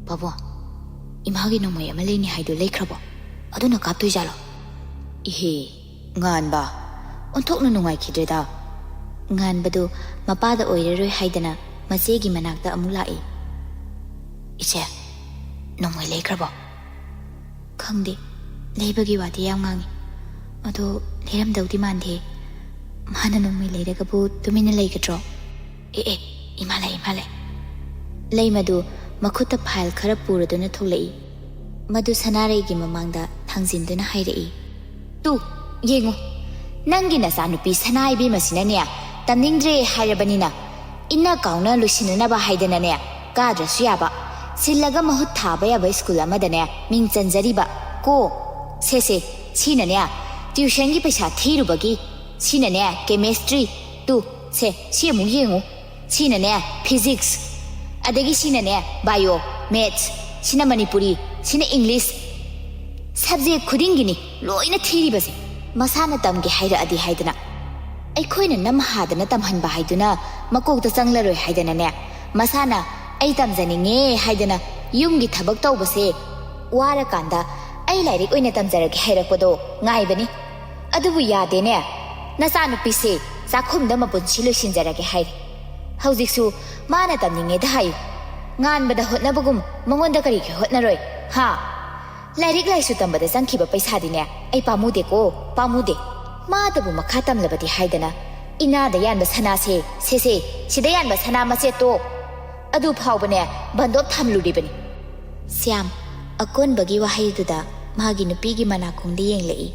"ꯄꯥꯕꯨꯡ, ꯏꯃꯥꯒꯤ ꯅꯣꯡꯃꯩ ꯑꯃ ꯂꯩꯅꯤ ꯍꯥꯏꯗꯨ ꯂꯩꯈ꯭ꯔꯕꯣ? ꯑꯗꯨꯅ ꯀꯥꯞꯇꯣꯏꯖꯥꯠꯂꯣ?" "ꯏꯍꯦ, ꯉꯥꯟꯕ, ꯑꯣꯟꯊꯣꯛꯅ ꯅꯨꯡꯉꯥꯏꯈꯤꯗ꯭ꯔꯦꯗ꯫" ꯉꯥꯟꯕꯗꯨ ꯃꯄꯥꯗ ꯑꯣꯏꯔꯔꯣꯏ ꯍꯥꯏꯗꯅ ꯃꯆꯦꯒꯤ ꯃꯅꯥꯛꯇ ꯑꯃꯨꯛ ꯂꯥꯛꯏ꯫ "ꯏꯆꯦ, ꯅꯣꯡꯃꯩ ꯂꯩꯈ꯭ꯔꯕꯣ?" "ꯈꯪꯗꯦ, ꯂꯩꯕꯒꯤ ꯋꯥꯗꯤ ꯌꯥꯝ ꯉꯥꯡꯉꯤ꯫ ꯑꯗꯣ ꯂꯩꯔꯝꯗꯧꯗꯤ ꯃꯥꯟꯗꯦ꯫ ꯃꯥꯅ ꯅꯣꯡꯃꯩ ꯂꯩꯔꯒꯕꯨ ꯇꯨꯃꯤꯟꯅ ꯂꯩꯒꯗ꯭ꯔꯣ? ꯑꯦ, ꯑꯦ, ꯏꯃꯥ ꯂꯩ, ꯏꯃꯥ ꯂꯩ꯫" ꯂꯩꯃꯗꯨ ꯃꯈꯨꯠꯇ ꯐꯥꯏꯜ ꯈꯔ ꯄꯨꯔꯗꯨꯅ ꯊꯣꯛꯂꯛꯏ꯫ ꯃꯗꯨ ꯁꯅꯥꯔꯩꯒꯤ ꯃꯃꯥꯡꯗ ꯊꯥꯡꯖꯤꯟꯗꯨꯅ ꯍꯥꯏꯔꯛꯏ꯫ "ꯇꯨ, ꯌꯦꯡꯉꯨ, ꯅꯪꯒꯤ ꯅꯆꯥꯅꯨꯄꯤ ꯁꯅꯥ ꯏꯕꯦꯝꯃꯁꯤꯅꯅꯦ, ꯇꯝꯅꯤꯡꯗ꯭ꯔꯦ ꯍꯥꯏꯔꯕꯅꯤꯅ, ꯏꯟꯅ ꯀꯥꯎꯅ ꯂꯣꯏꯁꯤꯟꯅꯅꯕ ꯍꯥꯏꯗꯅꯅꯦ, ꯀꯥꯗ꯭ꯔꯁꯨ ꯌꯥꯕ, ꯁꯤꯜꯂꯒ ꯃꯍꯨꯠ ꯊꯥꯕ ꯌꯥꯕ ꯁ꯭ꯀꯨꯜ ꯑꯃꯗꯅꯦ ꯃꯤꯡ ꯆꯟꯖꯔꯤꯕ꯫ ꯀꯣ, ꯁꯦ ꯁꯦ, ꯁꯤꯅꯅꯦ ꯇ꯭ꯌꯨꯁꯟꯒꯤ ꯄꯩꯁꯥ ꯊꯤꯔꯨꯕꯒꯤ, ꯁꯤꯅꯅꯦ ꯀꯦꯃꯦꯁꯇ꯭ꯔꯤ꯫ ꯇꯨ, ꯁꯦ, ꯁꯤ ꯑꯃꯨꯛ ꯌꯦꯡꯉꯨ꯫ ꯁꯤꯅꯅꯦ ꯐꯤꯖꯤꯛꯁ, ꯑꯗꯒꯤ ꯁꯤꯅꯅꯦ ꯕꯥꯏꯑꯣ, ꯃꯦꯠꯁ, ꯁꯤꯅ ꯃꯅꯤꯄꯨꯔꯤ, ꯁꯤꯅ ꯏꯪꯂꯤꯁ꯫ ꯁꯕꯖꯦꯛ ꯈꯨꯗꯤꯡꯒꯤꯅꯤ ꯂꯣꯏꯅ ꯊꯤꯔꯤꯕꯁꯦ꯫ ꯃꯁꯥꯅ ꯇꯝꯒꯦ ꯍꯥꯏꯔꯛꯑꯗꯤ ꯍꯥꯏꯗꯅ, ꯑꯩꯈꯣꯏꯅ ꯅꯝ ꯍꯥꯗꯅ ꯇꯝꯍꯟꯕ ꯍꯥꯏꯗꯨꯅ ꯃꯀꯣꯛꯇ ꯆꯪꯂꯔꯣꯏ ꯍꯥꯏꯗꯅꯅꯦ, ꯃꯁꯥꯅ "ꯑꯩ ꯇꯝꯖꯅꯤꯡꯉꯦ" ꯍꯥꯏꯗꯅ ꯌꯨꯝꯒꯤ ꯊꯕꯛ ꯇꯧꯕꯁꯦ ꯋꯥꯔꯀꯥꯟꯗ "ꯑꯩ ꯂꯥꯏꯔꯤꯛ ꯑꯣꯏꯅ ꯇꯝꯖꯔꯒꯦ" ꯍꯥꯏꯔꯛꯄꯗꯣ ꯉꯥꯏꯕꯅꯤ꯫ ꯑꯗꯨꯕꯨ ꯌꯥꯗꯦꯅꯦ, ꯅꯆꯥꯅꯨꯄꯤꯁꯦ ꯆꯥꯛꯈꯨꯝꯗ ꯃꯄꯨꯟꯁꯤ ꯂꯣꯏꯁꯤꯟꯖꯔꯒꯦ ꯍꯥꯏꯔꯤ꯫ ꯍꯧꯖꯤꯛꯁꯨ ꯃꯥꯅ ꯇꯝꯅꯤꯡꯉꯦꯗ ꯍꯥꯏꯌꯨ꯫ ꯉꯥꯟꯕꯗ ꯍꯣꯠꯅꯕꯒꯨꯝ ꯃꯉꯣꯟꯗ ꯀꯔꯤꯒꯤ ꯍꯣꯠꯅꯔꯣꯏ? ꯍꯥ? ꯂꯥꯏꯔꯤꯛ ꯂꯥꯏꯁꯨ ꯇꯝꯕꯗ ꯆꯪꯈꯤꯕ ꯄꯩꯁꯥꯗꯤꯅꯦ ꯑꯩ ꯄꯥꯝꯃꯨꯗꯦꯀꯣ, ꯄꯥꯝꯃꯨꯗꯦ꯫ ꯃꯥꯗꯕꯨ ꯃꯈꯥ ꯇꯝꯂꯕꯗꯤ ꯍꯥꯏꯗꯅ ꯏꯅꯥꯗ ꯌꯥꯟꯕ ꯁꯅꯥꯁꯦ, ꯁꯦꯁꯦ, ꯁꯤꯗ ꯌꯥꯟꯕ ꯁꯅꯥ ꯃꯆꯦꯠꯇꯣ, ꯑꯗꯨ ꯐꯥꯎꯕꯅꯦ ꯕꯟꯗꯣꯞ ꯊꯝꯂꯨꯔꯤꯕꯅꯤ꯫ ꯁ꯭ꯌꯥꯝ ꯑꯀꯣꯟꯕꯒꯤ ꯋꯥꯍꯩꯗꯨꯗ ꯃꯥꯒꯤ ꯅꯨꯄꯤꯒꯤ ꯃꯅꯥꯀꯣꯡꯗ ꯌꯦꯡꯂꯛꯏ꯫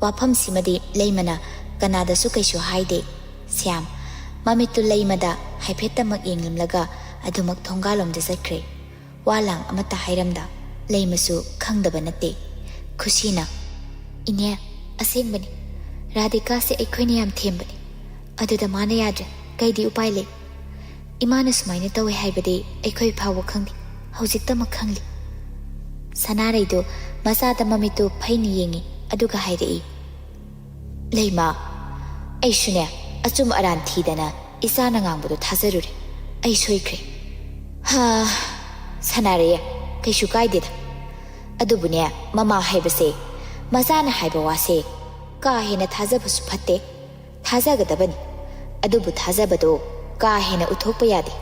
ꯋꯥꯐꯝꯁꯤꯃꯗꯤ ꯂꯩꯃꯅ ꯀꯅꯥꯗꯁꯨ ꯀꯩꯁꯨ ꯍꯥꯏꯗꯦ꯫ ꯁ꯭ꯌꯥꯝ ꯃꯃꯤꯠꯇꯨ ꯂꯩꯃꯗ ꯍꯥꯏꯐꯦꯠꯇꯃꯛ ꯌꯦꯡꯂꯝꯂꯒ ꯑꯗꯨꯃꯛ ꯊꯣꯡꯒꯥꯜꯂꯣꯝꯗ ꯆꯠꯈ꯭ꯔꯦ꯫ ꯋꯥ ꯂꯥꯡ ꯑꯃꯠꯇ ꯍꯥꯏꯔꯝꯗ꯫ ꯂꯩꯃꯁꯨ ꯈꯪꯗꯕ ꯅꯠꯇꯦ꯫ ꯈꯨꯁꯤꯅ, "ꯏꯅꯦ, ꯑꯁꯦꯡꯕꯅꯤ꯫ ꯔꯥꯙꯤꯀꯥꯁꯦ ꯑꯩꯈꯣꯏꯅ ꯌꯥꯝ ꯊꯦꯝꯕꯅꯤ꯫ ꯑꯗꯨꯗ ꯃꯥꯅ ꯌꯥꯗ꯭ꯔꯦ꯫ ꯀꯩꯗꯤ ꯎꯄꯥꯏ ꯂꯩ? ꯏꯃꯥꯅ ꯁꯨꯃꯥꯏꯅ ꯇꯧꯋꯦ ꯍꯥꯏꯕꯗꯤ ꯑꯩꯈꯣꯏ ꯐꯥꯎꯕ ꯈꯪꯗꯦ꯫ ꯍꯧꯖꯤꯛꯇꯃꯛ ꯈꯪꯂꯤ꯫" ꯁꯅꯥꯔꯩꯗꯨ ꯃꯆꯥꯗ ꯃꯃꯤꯠꯇꯨ ꯐꯩꯅ ꯌꯦꯡꯉꯤ, ꯑꯗꯨꯒ ꯍꯥꯏꯔꯛꯏ, "ꯂꯩꯃ, ꯑꯩꯁꯨꯅꯦ ꯑꯆꯨꯝ ꯑꯔꯥꯟ ꯊꯤꯗꯅ ꯏꯆꯥꯅ ꯉꯥꯡꯕꯗꯣ ꯊꯥꯖꯔꯨꯔꯦ꯫ ꯑꯩ ꯁꯣꯏꯈ꯭ꯔꯦ꯫" ꯍꯥ, ꯁꯅꯥꯔꯩ, ꯀꯩꯁꯨ ꯀꯥꯏꯗꯦꯗ꯫ ꯑꯗꯨꯕꯨꯅꯦ, ꯃꯃꯥ ꯍꯥꯏꯕꯁꯦ, ꯃꯆꯥꯅ ꯍꯥꯏꯕ ꯋꯥꯁꯦ ꯀꯥ ꯍꯦꯟꯅ ꯊꯥꯖꯕꯁꯨ ꯐꯠꯇꯦ꯫ ꯊꯥꯖꯒꯗꯕꯅꯤ꯫ ꯑꯗꯨꯕꯨ ꯊꯥꯖꯕꯗꯣ ꯀꯥ ꯍꯦꯟꯅ ꯎꯠꯊꯣꯛꯄ ꯌꯥꯗꯦ꯫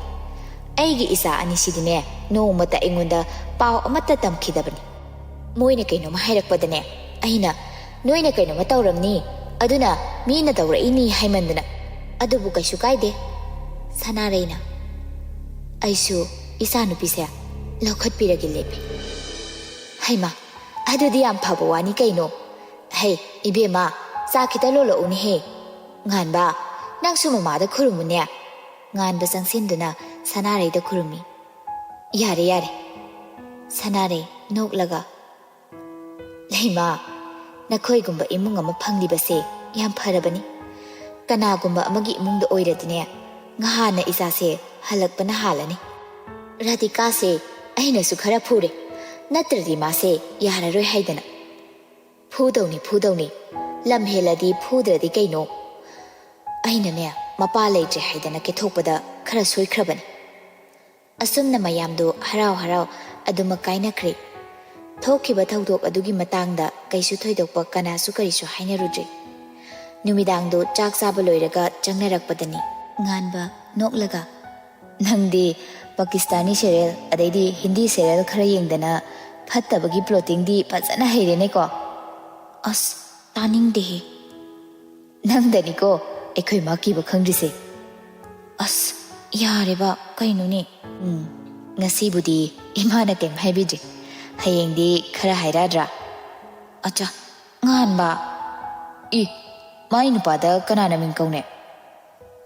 ꯑꯩꯒꯤ ꯏꯆꯥ ꯑꯅꯤꯁꯤꯗꯤꯅꯦ, ꯅꯣꯡꯃꯇ ꯑꯩꯉꯣꯟꯗ ꯄꯥꯎ ꯑꯃꯠꯇ ꯇꯝꯈꯤꯗꯕꯅꯤ꯫ ꯃꯣꯏꯅ ꯀꯩꯅꯣꯝꯃ ꯍꯥꯏꯔꯛꯄꯗꯅꯦ, ꯑꯩꯅ, "ꯅꯣꯏꯅ ꯀꯩꯅꯣꯝꯃ ꯇꯧꯔꯝꯅꯤ, ꯑꯗꯨꯅ ꯃꯤꯅ ꯇꯧꯔꯛꯏꯅꯤ" ꯍꯥꯏꯃꯟꯗꯅ꯫ ꯑꯗꯨꯕꯨ ꯀꯩꯁꯨ ꯀꯥꯏꯗꯦ꯫ ꯁꯅꯥꯔꯩꯅ, "ꯑꯩꯁꯨ ꯏꯆꯥꯅꯨꯄꯤꯁꯦ ꯂꯧꯈꯠꯄꯤꯔꯒꯦ ꯂꯦꯞꯄꯤ꯫" ꯍꯩꯃꯥ, ꯑꯗꯨꯗꯤ ꯌꯥꯝ ꯐꯕ ꯋꯥꯅꯤ ꯀꯩꯅꯣ꯫ ꯍꯩ, ꯏꯕꯦꯝꯃ, ꯆꯥ ꯈꯤꯇ ꯂꯣꯜꯂꯛꯎꯅꯦꯍꯦ꯫ ꯉꯥꯟꯕ, "ꯅꯪꯁꯨ ꯃꯃꯥꯗ ꯈꯨꯔꯨꯝꯃꯨꯅꯦ", ꯉꯥꯟꯕ ꯆꯪꯁꯤꯟꯗꯨꯅ ꯁꯅꯥꯔꯩꯗ ꯈꯨꯔꯨꯝꯃꯤ꯫ "ꯌꯥꯔꯦ, ꯌꯥꯔꯦ", ꯁꯅꯥꯔꯩ ꯅꯣꯛꯂꯒ꯫ "ꯂꯩꯃꯥ, ꯅꯈꯣꯏꯒꯨꯝꯕ ꯏꯃꯨꯡ ꯑꯃ ꯐꯪꯂꯤꯕꯁꯦ ꯌꯥꯝ ꯐꯔꯕꯅꯤ꯫ ꯀꯅꯥꯒꯨꯝꯕ ꯑꯃꯒꯤ ꯏꯃꯨꯡꯗ ꯑꯣꯏꯔꯗꯤꯅꯦ, ꯉꯍꯥꯟꯅ ꯏꯆꯥꯁꯦ ꯍꯜꯂꯛꯄꯅ ꯍꯥꯜꯂꯅꯤ꯫ ꯔꯥꯙꯤꯀꯥꯁꯦ ꯑꯩꯅꯁꯨ ꯈꯔ ꯐꯨꯔꯦ, ꯅꯠꯇ꯭ꯔꯗꯤ ꯃꯥꯁꯦ ꯌꯥꯔꯔꯣꯏ ꯍꯥꯏꯗꯅ꯫ ꯐꯨꯗꯧꯅꯤ, ꯐꯨꯗꯧꯅꯤ꯫ ꯂꯝ ꯍꯦꯜꯂꯗꯤ ꯐꯨꯗ꯭ꯔꯗꯤ ꯀꯩꯅꯣ? ꯑꯩꯅꯅꯦ, ꯃꯄꯥ ꯂꯩꯇ꯭ꯔꯦ ꯍꯥꯏꯗꯅ ꯀꯦꯊꯣꯛꯄꯗ ꯈꯔ ꯁꯣꯏꯈ꯭ꯔꯕꯅꯤ꯫" ꯑꯁꯨꯝꯅ ꯃꯌꯥꯝꯗꯨ ꯍꯔꯥꯎ ꯍꯔꯥꯎ ꯑꯗꯨꯃꯛ ꯀꯥꯏꯅꯈ꯭ꯔꯦ꯫ ꯊꯣꯛꯈꯤꯕ ꯊꯧꯗꯣꯛ ꯑꯗꯨꯒꯤ ꯃꯇꯥꯡꯗ ꯀꯩꯁꯨ ꯊꯣꯏꯗꯣꯛꯄ ꯀꯅꯥꯁꯨ ꯀꯔꯤꯁꯨ ꯍꯥꯏꯅꯔꯨꯗ꯭ꯔꯦ꯫ ꯅꯨꯃꯤꯗꯥꯡꯗꯨ ꯆꯥꯛ ꯆꯥꯕ ꯂꯣꯏꯔꯒ ꯆꯪꯅꯔꯛꯄꯗꯅꯤ꯫ ꯉꯥꯟꯕ ꯅꯣꯛꯂꯒ, "ꯅꯪꯗꯤ ꯄꯥꯀꯤꯁꯇꯥꯅꯤ serial ꯑꯗꯩꯗꯤ ꯍꯤꯟꯗꯤ serial ꯈꯔ ꯌꯦꯡꯗꯅ ꯐꯠꯇꯕꯒꯤ plottingꯗꯤ ꯐꯖꯅ ꯍꯩꯔꯦꯅꯦꯀꯣ?" "ꯑꯁ, ꯇꯥꯅꯤꯡꯗꯦꯍꯦ꯫" "ꯅꯪꯗꯅꯤꯀꯣ ꯑꯩꯈꯣꯏ ꯃꯥ ꯀꯤꯕ ꯈꯪꯗ꯭ꯔꯤꯁꯦ꯫" "ꯑꯁ, ꯌꯥꯔꯦꯕ, ꯀꯩꯅꯣꯅꯦ?" "ꯎꯝ, ꯉꯁꯤꯕꯨꯗꯤ ꯏꯃꯥꯅ ꯀꯩꯝ ꯍꯥꯏꯕꯤꯗ꯭ꯔꯤ꯫ ꯍꯌꯦꯡꯗꯤ ꯈꯔ ꯍꯥꯏꯔꯛꯑꯗ꯭ꯔꯥ?" "ꯑꯆꯥ, ꯉꯥꯟꯕ!" "ꯏ, ꯃꯥꯏ ꯅꯨꯄꯥꯗ ꯀꯅꯥꯅ ꯃꯤꯡ ꯀꯧꯅꯩ?"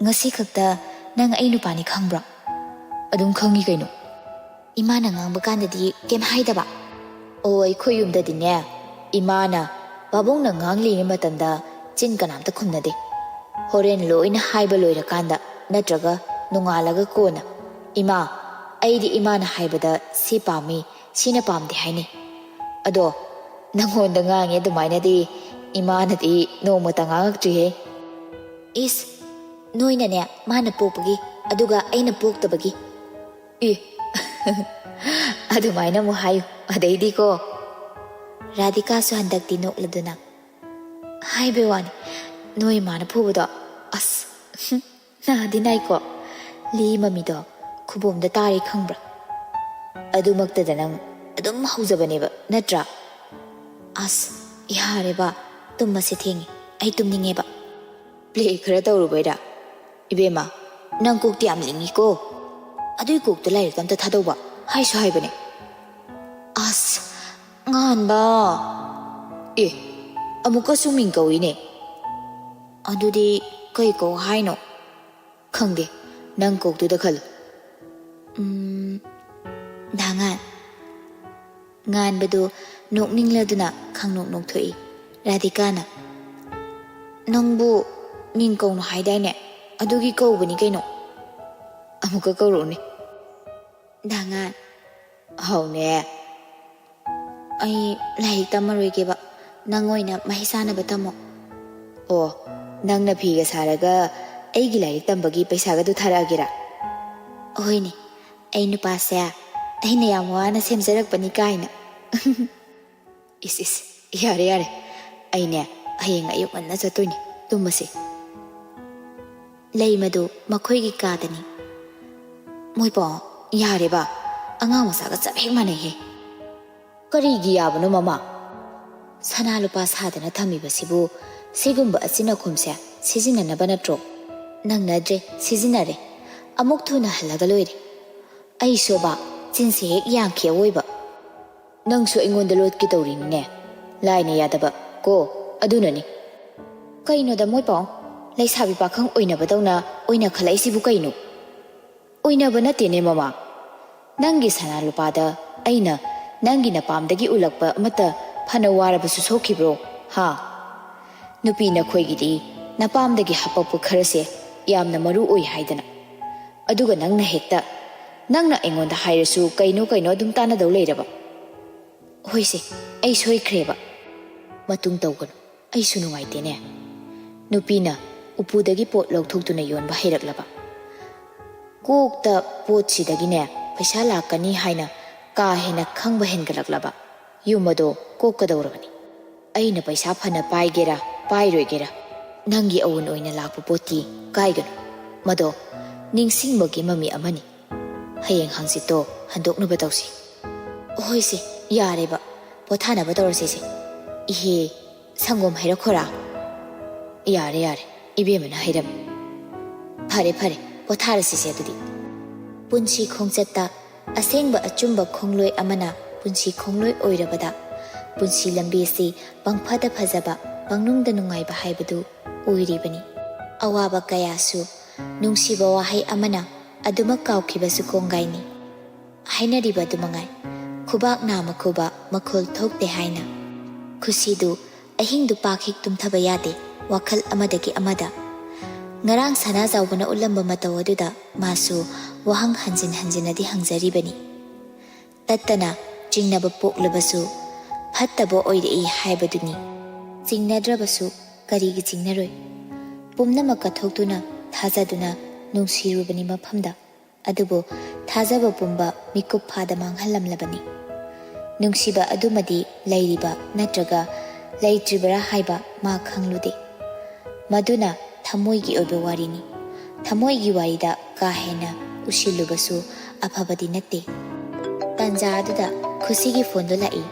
"ꯉꯁꯤ ꯈꯛꯇ ꯅꯪ ꯑꯩ ꯅꯨꯄꯥꯅꯤ ꯈꯪꯕ꯭ꯔꯣ?" "ꯑꯗꯨꯝ ꯈꯪꯉꯤ ꯀꯩꯅꯣ꯫" "ꯏꯃꯥꯅ ꯉꯥꯡꯕ ꯀꯥꯟꯗꯗꯤ ꯀꯩꯝ ꯍꯥꯏꯗꯕ?" "ꯑꯣ, ꯑꯩꯈꯣꯏ ꯌꯨꯝꯗꯗꯤꯅꯦ, ꯏꯃꯥꯅ ꯄꯥꯕꯨꯡꯅ ꯉꯥꯡꯂꯤꯉꯩ ꯃꯇꯝꯗ ꯆꯤꯟ ꯀꯅꯥꯝꯇ ꯈꯨꯝꯅꯗꯦ꯫ ꯍꯣꯔꯦꯟ ꯂꯣꯏꯅ ꯍꯥꯏꯕ ꯂꯣꯏꯔꯀꯥꯟꯗ ꯅꯠꯇ꯭ꯔꯒ ꯅꯣꯡꯉꯥꯜꯂꯒ ꯀꯣꯟꯅ, 'ꯏꯃꯥ, ꯑꯩꯗꯤ ꯏꯃꯥꯅ ꯍꯥꯏꯕꯗ ꯁꯤ ꯄꯥꯝꯃꯤ, ꯁꯤꯅ ꯄꯥꯝꯗꯦ' ꯍꯥꯏꯅꯩ꯫ ꯑꯗꯣ ꯅꯪꯉꯣꯟꯗ ꯉꯥꯡꯉꯦ ꯑꯗꯨꯃꯥꯏꯅꯗꯤ ꯏꯃꯥꯅꯗꯤ ꯅꯣꯡꯃꯇ ꯉꯥꯡꯉꯛꯇ꯭ꯔꯤꯍꯦ꯫" "ꯏꯁ, ꯅꯣꯏꯅꯅꯦ ꯃꯥꯅ ꯄꯣꯛꯄꯒꯤ, ꯑꯗꯨꯒ ꯑꯩꯅ ꯄꯣꯛꯇꯕꯒꯤ꯫" "ꯏ, ꯑꯗꯨꯃꯥꯏꯅ ꯑꯃꯨꯛ ꯍꯥꯏꯌꯨ ꯑꯗꯩꯗꯤꯀꯣ꯫" ꯔꯥꯙꯤꯀꯥꯁꯨ ꯍꯟꯗꯛꯇꯤ ꯅꯣꯛꯂꯗꯨꯅ, "ꯍꯥꯏꯕꯩ ꯋꯥꯅꯤ, ꯅꯣꯏ ꯃꯥꯅ ꯐꯨꯕꯗꯣ, ꯑꯁ, ꯍꯨꯝ, ꯅꯥꯗꯤ ꯅꯥꯏꯀꯣ꯫ ꯂꯤ ꯃꯃꯤꯗꯣ ꯈꯨꯕꯣꯝꯗ ꯇꯥꯔꯦ ꯈꯪꯕ꯭ꯔꯥ? ꯑꯗꯨꯃꯛꯇꯗ ꯅꯪ ꯑꯗꯨꯝ ꯍꯧꯖꯕꯅꯦꯕ, ꯅꯠꯇ꯭ꯔꯥ? ꯑꯁ, ꯌꯥꯔꯦꯕ, ꯇꯨꯝꯃꯁꯦ, ꯊꯦꯡꯉꯦ, ꯑꯩ ꯇꯨꯝꯅꯤꯡꯉꯦꯕ꯫" "Play ꯈꯔ ꯇꯧꯔꯨꯕꯩꯔꯥ? ꯏꯕꯦꯝꯃ, ꯅꯪ ꯀꯣꯛꯇꯤ ꯌꯥꯝ ꯂꯤꯡꯉꯤꯀꯣ꯫ ꯑꯗꯨꯏ ꯀꯣꯛꯇ ꯂꯥꯏꯔꯤꯛ ꯑꯝꯇ ꯊꯥꯗꯧꯕ ꯍꯥꯏꯁꯨ ꯍꯥꯏꯕꯅꯦ꯫" "ꯑꯁ, ꯉꯥꯟꯕ!" "ꯑꯦ, ꯑꯃꯨꯛꯀꯁꯨ ꯃꯤꯡ ꯀꯧꯏꯅꯦ꯫" "ꯑꯗꯨꯗꯤ "ꯀꯩ ꯀꯧ ꯍꯥꯏꯅꯣ?" "ꯈꯪꯗꯦ, ꯅꯪ ꯀꯧꯗꯨꯗ ꯈꯜꯂꯨ꯫" "ꯎꯝ, ꯗꯥ ꯉꯥꯟ꯫" ꯉꯥꯟꯕꯗꯨ ꯅꯣꯛꯅꯤꯡꯂꯗꯨꯅ ꯈꯪꯅꯣꯛ ꯅꯣꯛꯊꯣꯛꯏ꯫ ꯔꯥꯙꯤꯀꯥꯅ, "ꯅꯪꯕꯨ ꯃꯤꯡ ꯀꯧꯅꯨ ꯍꯥꯏꯗꯥꯏꯅꯦ? ꯑꯗꯨꯒꯤ ꯀꯧꯕꯅꯤ ꯀꯩꯅꯣ꯫ ꯑꯃꯨꯛꯀ ꯀꯧꯔꯛꯎꯅꯦ꯫" "ꯗꯥ ꯉꯥꯟ꯫" "ꯍꯥꯎꯅꯦ꯫" "ꯑꯩ ꯂꯥꯏꯔꯤꯛ ꯇꯝꯃꯔꯣꯏꯒꯦꯕ꯫ ꯅꯪ ꯑꯣꯏꯅ ꯃꯍꯩ ꯆꯥꯅꯕ ꯇꯝꯃꯣ꯫" "ꯑꯣ, ꯅꯪꯅ ꯐꯤꯒ ꯁꯥꯔꯒ ꯑꯩꯒꯤ ꯂꯥꯏꯔꯤꯛ ꯇꯝꯕꯒꯤ ꯄꯩꯁꯥꯒꯗꯨ ꯊꯥꯔꯛꯑꯒꯦꯔꯥ?" "ꯍꯣꯏꯅꯦ, ꯑꯩ ꯅꯨꯄꯥꯁꯦ ꯑꯩꯅ ꯌꯥꯝ ꯋꯥꯅ ꯁꯦꯝꯖꯔꯛꯄꯅꯤ ꯀꯥꯏꯅ꯫" "ꯏꯁ, ꯏꯁ, ꯌꯥꯔꯦ, ꯌꯥꯔꯦ꯫ ꯑꯩꯅꯦ, ꯍꯌꯦꯡ ꯑꯌꯨꯛ ꯉꯟꯅ ꯆꯠꯇꯣꯏꯅꯤ꯫ ꯇꯨꯝꯃꯁꯤ꯫" ꯂꯩꯃꯗꯨ ꯃꯈꯣꯏꯒꯤ ꯀꯥꯗꯅꯤ꯫ "ꯃꯣꯏꯄꯥꯎ, ꯌꯥꯔꯦꯕ꯫ ꯑꯉꯥꯡ ꯃꯆꯥꯒ ꯆꯞ ꯍꯦꯛ ꯃꯥꯟꯅꯩꯍꯦ꯫" "ꯀꯔꯤꯒꯤ ꯌꯥꯕꯅꯣ, ꯃꯃꯥ?" "ꯁꯅꯥ ꯂꯨꯄꯥ ꯁꯥꯗꯅ ꯊꯝꯃꯤꯕꯁꯤꯕꯨ ꯁꯤꯒꯨꯝꯕ ꯑꯆꯤꯟ ꯑꯈꯨꯝꯁꯦ ꯁꯤꯖꯤꯟꯅꯅꯕ ꯅꯠꯇ꯭ꯔꯣ? ꯅꯪꯅꯗ꯭ꯔꯦ, ꯁꯤꯖꯤꯟꯅꯔꯦ꯫ ꯑꯃꯨꯛ ꯊꯨꯅ ꯍꯜꯂꯒ ꯂꯣꯏꯔꯦ꯫ ꯑꯩꯁꯨꯕ ꯆꯤꯟꯁꯦ ꯍꯦꯛ ꯌꯥꯡꯈꯤ ꯑꯋꯣꯏꯕ꯫" "ꯅꯪꯁꯨ ꯑꯩꯉꯣꯟꯗ ꯂꯣꯠꯀꯦ ꯇꯧꯔꯤꯅꯤꯅꯦ꯫ ꯂꯥꯏꯅ ꯌꯥꯗꯕ ꯀꯣ, ꯑꯗꯨꯅꯅꯤ꯫" "ꯀꯩꯅꯣꯗ ꯃꯣꯏꯄꯥꯎ, ꯂꯩꯁꯥꯕꯤ ꯄꯥꯈꯪ ꯑꯣꯏꯅꯕꯗꯧꯅ ꯑꯣꯏꯅ ꯈꯜꯂꯛꯏꯁꯤꯕꯨ ꯀꯩꯅꯣ?" "ꯑꯣꯏꯅꯕ ꯅꯠꯇꯦꯅꯦ ꯃꯃꯥ꯫ ꯅꯪꯒꯤ ꯁꯅꯥ ꯂꯨꯄꯥꯗ ꯑꯩꯅ ꯅꯪꯒꯤ ꯅꯄꯥꯝꯗꯒꯤ ꯎꯂꯛꯄ ꯑꯃꯠꯇ ꯐꯅ ꯋꯥꯔꯕꯁꯨ ꯁꯣꯛꯈꯤꯕ꯭ꯔꯣ? ꯍꯥ? ꯅꯨꯄꯤ ꯅꯈꯣꯏꯒꯤꯗꯤ ꯅꯄꯥꯝꯗꯒꯤ ꯍꯥꯄꯛꯄ ꯈꯔꯁꯦ ꯌꯥꯝꯅ ꯃꯔꯨ ꯑꯣꯏ ꯍꯥꯏꯗꯅ꯫ ꯑꯗꯨꯒ ꯅꯪꯅ ꯍꯦꯛꯇ, ꯅꯪꯅ ꯑꯩꯉꯣꯟꯗ ꯍꯥꯏꯔꯁꯨ ꯀꯩꯅꯣ ꯀꯩꯅꯣ ꯑꯗꯨꯝ ꯇꯥꯟꯅꯗꯧ ꯂꯩꯔꯕ?" "ꯍꯣꯏꯁꯦ, ꯑꯩ ꯁꯣꯏꯈ꯭ꯔꯦꯕ꯫ ꯃꯇꯨꯡ ꯇꯧꯒꯅꯨ, ꯑꯩꯁꯨ ꯅꯨꯡꯉꯥꯏꯇꯦꯅꯦ꯫" ꯅꯨꯄꯤꯅ ꯎꯄꯨꯗꯒꯤ ꯄꯣꯠ ꯂꯧꯊꯣꯛꯇꯨꯅ ꯌꯣꯟꯕ ꯍꯩꯔꯛꯂꯕ꯫ ꯀꯣꯛꯇ ꯄꯣꯠꯁꯤꯗꯒꯤꯅꯦ ꯄꯩꯁꯥ ꯂꯥꯛꯀꯅꯤ ꯍꯥꯏꯅ ꯀꯥ ꯍꯦꯟꯅ ꯈꯪꯕ ꯍꯦꯟꯒꯠꯂꯛꯂꯕ꯫ ꯌꯨꯝ ꯑꯗꯣ ꯀꯣꯛꯀꯗꯧꯔꯕꯅꯤ꯫ "ꯑꯩꯅ ꯄꯩꯁꯥ ꯐꯅ ꯄꯥꯏꯒꯦꯔꯥ ꯄꯥꯏꯔꯣꯏꯒꯦꯔꯥ, ꯅꯪꯒꯤ ꯑꯋꯨꯟ ꯑꯣꯏꯅ ꯂꯥꯛꯄ ꯄꯣꯠꯇꯤ ꯀꯥꯏꯒꯅꯨ꯫ ꯃꯗꯣ ꯅꯤꯡꯁꯤꯡꯕꯒꯤ ꯃꯃꯤ ꯑꯃꯅꯤ꯫ ꯍꯌꯦꯡ ꯍꯪꯆꯤꯠꯇꯣ ꯍꯟꯗꯣꯛꯅꯕ ꯇꯧꯁꯤ꯫" "ꯍꯣꯏꯁꯦ, ꯌꯥꯔꯦꯕ꯫ ꯄꯣꯊꯥꯅꯕ ꯇꯧꯔꯁꯤꯁꯦ꯫" "ꯏꯍꯦ, ꯁꯪꯒꯣꯝ ꯍꯩꯔꯛꯈꯣꯔꯥ?" "ꯌꯥꯔꯦ, ꯌꯥꯔꯦ, ꯏꯕꯦꯝꯃꯅ ꯍꯩꯔꯝꯃꯤ꯫" "ꯐꯔꯦ, ꯐꯔꯦ, ꯄꯣꯊꯥꯔꯁꯤꯁꯦ ꯑꯗꯨꯗꯤ꯫" ꯄꯨꯟꯁꯤ ꯈꯣꯡꯆꯠꯇ ꯑꯁꯦꯡꯕ ꯑꯆꯨꯝꯕ ꯈꯣꯡꯂꯣꯏ ꯑꯃꯅ ꯄꯨꯟꯁꯤ ꯈꯣꯡꯂꯣꯏ ꯑꯣꯏꯔꯕꯗ ꯄꯨꯟꯁꯤ ꯂꯝꯕꯤꯁꯤ ꯄꯪꯐꯗ ꯐꯖꯕ, ꯄꯪꯅꯨꯡꯗ ꯅꯨꯡꯉꯥꯏꯕ ꯍꯥꯏꯕꯗꯨ ꯑꯣꯏꯔꯤꯕꯅꯤ꯫ ꯑꯋꯥꯕ ꯀꯌꯥꯁꯨ ꯅꯨꯡꯁꯤꯕ ꯋꯥꯍꯩ ꯑꯃꯅ ꯑꯗꯨꯃꯛ ꯀꯥꯎꯈꯤꯕꯁꯨ ꯀꯣꯡꯒꯥꯏꯅꯤ꯫ ꯍꯥꯏꯅꯔꯤꯕ ꯑꯗꯨ ꯃꯉꯥꯏ, "ꯈꯨꯕꯥꯛ ꯅꯥꯝꯃ ꯈꯨꯕ ꯃꯈꯨꯜ ꯊꯣꯛꯇꯦ" ꯍꯥꯏꯅ꯫ ꯈꯨꯁꯤꯗꯨ ꯑꯍꯤꯡꯗꯨ ꯄꯥꯛ ꯍꯦꯛ ꯇꯨꯝꯊꯕ ꯌꯥꯗꯦ, ꯋꯥꯈꯜ ꯑꯃꯗꯒꯤ ꯑꯃꯗ꯫ ꯉꯔꯥꯡ ꯁꯅꯥꯖꯥꯎꯕꯅ ꯎꯠꯂꯝꯕ ꯃꯇꯧ ꯑꯗꯨꯗ ꯃꯥꯁꯨ ꯋꯥꯍꯪ ꯍꯟꯖꯤꯟ ꯍꯟꯖꯤꯟꯅꯗꯤ ꯍꯪꯖꯔꯤꯕꯅꯤ꯫ ꯇꯠꯇꯅ ꯆꯤꯡꯅꯕ ꯄꯣꯛꯂꯕꯁꯨ ꯐꯠꯇꯕ ꯑꯣꯏꯔꯛꯏ ꯍꯥꯏꯕꯗꯨꯅꯤ꯫ ꯆꯤꯡꯅꯗ꯭ꯔꯕꯁꯨ ꯀꯔꯤꯒꯤ ꯆꯤꯡꯅꯔꯣꯏ? ꯄꯨꯝꯅꯃꯛ ꯀꯠꯊꯣꯛꯇꯨꯅ ꯊꯥꯖꯗꯨꯅ ꯅꯨꯡꯁꯤꯔꯨꯕꯅꯤ ꯃꯐꯝꯗ꯫ ꯑꯗꯨꯕꯨ ꯊꯥꯖꯕ ꯄꯨꯝꯕ ꯃꯤꯀꯨꯞ ꯐꯥꯗ ꯃꯥꯡꯍꯜꯂꯝꯂꯕꯅꯤ꯫ ꯅꯨꯡꯁꯤꯕ ꯑꯗꯨꯃꯗꯤ ꯂꯩꯔꯤꯕ ꯅꯠꯇ꯭ꯔꯒ ꯂꯩꯇ꯭ꯔꯤꯕꯔꯥ ꯍꯥꯏꯕ ꯃꯥ ꯈꯪꯂꯨꯗꯦ꯫ ꯃꯗꯨꯅ ꯊꯃꯣꯏꯒꯤ ꯑꯣꯏꯕ ꯋꯥꯔꯤꯅꯤ꯫ ꯊꯃꯣꯏꯒꯤ ꯋꯥꯔꯤꯗ ꯀꯥ ꯍꯦꯟꯅ ꯎꯁꯤꯜꯂꯨꯕꯁꯨ ꯑꯐꯕꯗꯤ ꯅꯠꯇꯦ꯫ ꯇꯥꯟꯖꯥ ꯑꯗꯨꯗ ꯈꯨꯁꯤꯒꯤ ꯐꯣꯟꯗꯨ ꯂꯥꯛꯏ꯫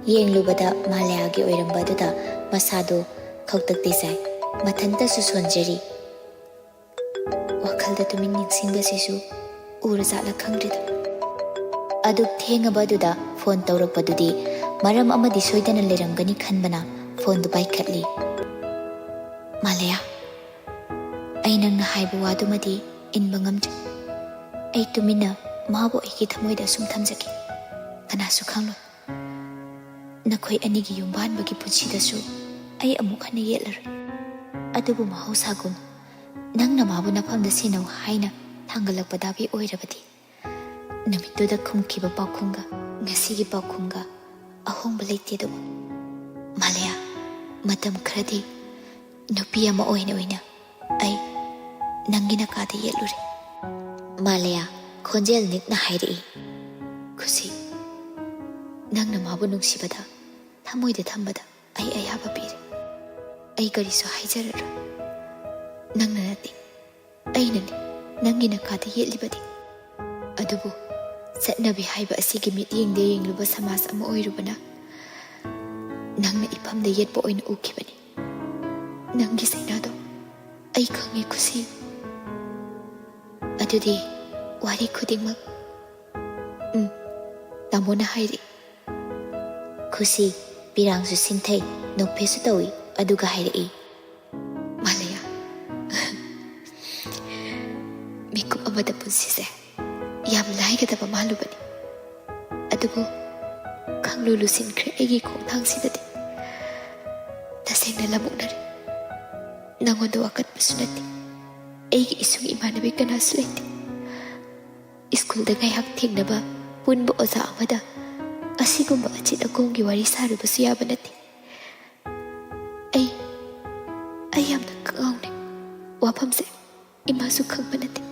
ꯌꯦꯡꯂꯨꯕꯗ ꯃꯥꯂꯌꯥꯒꯤ ꯑꯣꯏꯔꯝꯕ ꯑꯗꯨꯗ ꯃꯁꯥꯗꯨ ꯈꯧꯇꯛꯇꯤ ꯆꯥꯏ꯫ ꯃꯊꯟꯇꯁꯨ ꯁꯣꯟꯖꯔꯤ꯫ ꯋꯥꯈꯜꯗ ꯇꯨꯃꯤꯟ ꯅꯤꯡꯁꯤꯡꯕꯁꯤꯁꯨ ꯎꯔꯖꯥꯠꯂ ꯈꯪꯗ꯭ꯔꯦꯗ꯫ ꯑꯗꯨꯛ ꯊꯦꯡꯉꯕ ꯑꯗꯨꯗ ꯐꯣꯟ ꯇꯧꯔꯛꯄꯗꯨꯗꯤ ꯃꯔꯝ ꯑꯃꯗꯤ ꯁꯣꯏꯗꯅ ꯂꯩꯔꯝꯒꯅꯤ ꯈꯟꯕꯅ ꯐꯣꯟꯗꯨ ꯄꯥꯏꯈꯠꯂꯤ꯫ "ꯃꯥꯂꯌꯥ, ꯑꯩ ꯅꯪꯅ ꯍꯥꯏꯕ ꯋꯥꯗꯨꯃꯗꯤ ꯏꯟꯕ ꯉꯝꯗ꯭ꯔꯦ꯫ ꯑꯩ ꯇꯨꯃꯤꯟꯅ ꯃꯥꯕꯨ ꯑꯩꯒꯤ ꯊꯃꯣꯏꯗ ꯑꯁꯨꯝ ꯊꯝꯖꯒꯦ꯫ ꯀꯅꯥꯁꯨ ꯈꯪꯂꯣꯏ꯫ ꯅꯈꯣꯏ ꯑꯅꯤꯒꯤ ꯌꯨꯝꯕꯥꯟꯕꯒꯤ ꯄꯨꯟꯁꯤꯗꯁꯨ ꯑꯩ ꯑꯃꯨꯛ ꯍꯟꯅ ꯌꯦꯠꯂꯔꯣꯏ꯫ ꯑꯗꯨꯕꯨ ꯃꯍꯧꯁꯥꯒꯨꯝ ꯅꯪꯅ ꯃꯥꯕꯨ ꯅꯐꯝꯗ ꯁꯤꯟꯅꯧ ꯍꯥꯏꯅ ꯊꯥꯡꯒꯠꯂꯛꯄꯗꯥꯕꯤ ꯑꯣꯏꯔꯕꯗꯤ, ꯅꯨꯃꯤꯠꯇꯨꯗ ꯈꯨꯝꯈꯤꯕ ꯄꯥꯎꯈꯨꯝꯒ ꯉꯁꯤꯒꯤ ꯄꯥꯎꯈꯨꯝꯒ ꯑꯍꯣꯡꯕ ꯂꯩꯇꯦꯗꯣ꯫ ꯃꯥꯂꯌꯥ, ꯃꯇꯝ ꯈꯔꯗꯤ ꯅꯨꯄꯤ ꯑꯃ ꯑꯣꯏꯅ ꯑꯣꯏꯅ ꯑꯩ ꯅꯪꯒꯤ ꯅꯀꯥꯗ ꯌꯦꯠꯂꯨꯔꯦ꯫" ꯃꯥꯂꯌꯥ ꯈꯣꯟꯖꯦꯜ ꯅꯤꯛꯅ ꯍꯥꯏꯔꯛꯏ꯫ "ꯈꯨꯁꯤ, ꯅꯪꯅ ꯃꯥꯕꯨ ꯅꯨꯡꯁꯤꯕꯗ ꯊꯃꯣꯏꯗ ꯊꯝꯕꯗ ꯑꯩ ꯑꯌꯥꯕ ꯄꯤꯔꯦ꯫ ꯑꯩ ꯀꯔꯤꯁꯨ ꯍꯥꯏꯖꯔꯔꯣꯏ꯫ ꯅꯪꯅ ꯅꯠꯇꯦ, ꯑꯩꯅꯅꯤ ꯅꯪꯒꯤ ꯅꯀꯥꯗ ꯌꯦꯠꯂꯤꯕꯗꯤ꯫ ꯑꯗꯨꯕꯨ ꯆꯠꯅꯕꯤ ꯍꯥꯏꯕ ꯑꯁꯤꯒꯤ ꯃꯤꯠꯌꯦꯡꯗ ꯌꯦꯡꯂꯨꯕ ꯁꯃꯥꯖ ꯑꯃ ꯑꯣꯏꯔꯨꯕꯅ ꯅꯪꯅ ꯏꯐꯝꯗ ꯌꯦꯠꯄ ꯑꯣꯏꯅ ꯎꯈꯤꯕꯅꯤ꯫ ꯅꯪꯒꯤ ꯆꯩꯅꯥꯗꯣ ꯑꯩ ꯈꯪꯉꯦ, ꯈꯨꯁꯤ꯫ ꯑꯗꯨꯗꯤ ꯋꯥꯔꯤ ꯈꯨꯗꯤꯡꯃꯛ, ꯎꯝ, ꯇꯥꯃꯣꯅ ꯍꯥꯏꯔꯤ꯫" ꯈꯨꯁꯤ ꯄꯤꯔꯥꯡꯁꯨ ꯁꯤꯟꯊꯩ, ꯅꯣꯛꯐꯦꯁꯨ ꯇꯧꯏ, ꯑꯗꯨꯒ ꯍꯥꯏꯔꯛꯏ꯫ "ꯃꯥꯂꯌꯥ, ꯃꯤꯀꯨꯞ ꯑꯃꯗ ꯄꯨꯟꯁꯤꯁꯦ ꯌꯥꯝ ꯂꯥꯏꯒꯗꯕ ꯃꯥꯜꯂꯨꯕꯅꯤ꯫ ꯑꯗꯨꯕꯨ ꯈꯪꯂꯨ ꯂꯨꯁꯤꯟꯈ꯭ꯔꯦ ꯑꯩꯒꯤ ꯈꯣꯡꯊꯥꯡꯁꯤꯗꯗꯤ꯫ ꯇꯁꯦꯡꯅ ꯂꯝꯑꯣꯛꯅꯔꯦ꯫ ꯅꯪꯉꯣꯟꯗ ꯋꯥꯀꯠꯄꯁꯨ ꯅꯠꯇꯦ꯫ ꯑꯩꯒꯤ ꯏꯁꯨꯡ ꯏꯃꯥꯟꯅꯕꯤ ꯀꯅꯥꯁꯨ ꯂꯩꯇꯦ꯫ ꯁ꯭ꯀꯨꯜꯗ ꯉꯥꯏꯍꯥꯛ ꯊꯦꯡꯅꯕ ꯄꯨꯟꯕ ꯑꯣꯖꯥ ꯑꯃꯗ ꯑꯁꯤꯒꯨꯝꯕ ꯑꯆꯤꯠ ꯑꯀꯣꯝꯒꯤ ꯋꯥꯔꯤ ꯁꯥꯔꯨꯕꯁꯨ ꯌꯥꯕ ꯅꯠꯇꯦ꯫ ꯑꯩ, ꯑꯩ ꯌꯥꯝꯅ ꯀꯉꯥꯎꯅꯩ꯫ ꯋꯥꯐꯝꯁꯦ ꯏꯃꯥꯁꯨ ꯈꯪꯕ ꯅꯠꯇꯦ꯫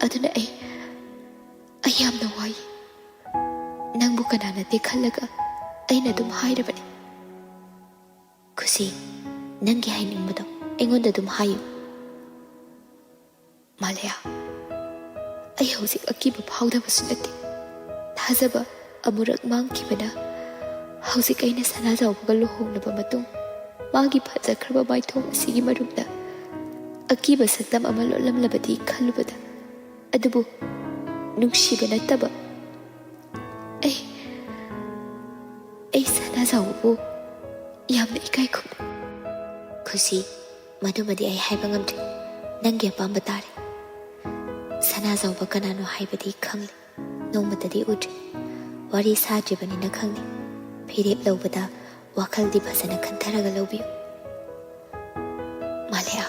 ꯑꯗꯨꯅ ꯑꯩ, ꯑꯩ ꯌꯥꯝꯅ ꯋꯥꯏ꯫ ꯅꯪꯕꯨ ꯀꯅꯥ ꯅꯠꯇꯦ ꯈꯜꯂꯒ ꯑꯩꯅ ꯑꯗꯨꯝ ꯍꯥꯏꯔꯕꯅꯤ꯫ ꯈꯨꯁꯤ, ꯅꯪꯒꯤ ꯍꯥꯏꯅꯤꯡꯕꯗꯣ ꯑꯩꯉꯣꯟꯗ ꯑꯗꯨꯝ ꯍꯥꯏꯌꯨ꯫ ꯃꯥꯂꯦꯌꯥ, ꯑꯩ ꯍꯧꯖꯤꯛ ꯑꯀꯤꯕ ꯐꯥꯎꯗꯕꯁꯨ ꯅꯠꯇꯦ꯫ ꯊꯥꯖꯕ ꯑꯃꯨꯔꯛ ꯃꯥꯡꯈꯤꯕꯅ ꯍꯧꯖꯤꯛ ꯑꯩꯅ ꯁꯅꯥꯖꯥꯎꯕꯒ ꯂꯨꯍꯣꯡꯂꯕ ꯃꯇꯨꯡ ꯃꯥꯒꯤ ꯐꯖꯈ꯭ꯔꯕ ꯃꯥꯏꯊꯣꯡ ꯑꯁꯤꯒꯤ ꯃꯔꯨꯝꯗ ꯑꯀꯤꯕ ꯁꯛꯇꯝ ꯑꯃ ꯂꯣꯠꯂꯝꯂꯕꯗꯤ ꯈꯜꯂꯨꯕꯗ꯫ ꯑꯗꯨꯕꯨ ꯅꯨꯡꯁꯤꯕ ꯅꯠꯇꯕ꯫ ꯑꯩ, ꯑꯩ ꯁꯅꯥꯖꯥꯎꯕꯕꯨ ꯌꯥꯝꯅ ꯏꯀꯥꯏ ꯈꯨꯝꯅꯩ꯫ ꯈꯨꯁꯤ, ꯃꯗꯨꯃꯗꯤ ꯑꯩ ꯍꯥꯏꯕ ꯉꯝꯗ꯭ꯔꯤ꯫ ꯅꯪꯒꯤ ꯑꯄꯥꯝꯕ ꯇꯥꯔꯦ꯫ ꯁꯅꯥꯖꯥꯎꯕ ꯀꯅꯥꯅꯣ ꯍꯥꯏꯕꯗꯤ ꯈꯪꯂꯦ꯫ ꯅꯣꯡꯃꯇꯗꯤ ꯎꯗ꯭ꯔꯤ꯫ ꯋꯥꯔꯤ ꯁꯥꯗ꯭ꯔꯤꯕꯅꯤꯅ ꯈꯪꯗꯦ꯫ ꯐꯤꯔꯦꯞ ꯂꯧꯕꯗ ꯋꯥꯈꯜꯗꯤ ꯐꯖꯅ ꯈꯟꯊꯔꯒ ꯂꯧꯕꯤꯌꯨ꯫ ꯃꯥꯂꯦꯌꯥ,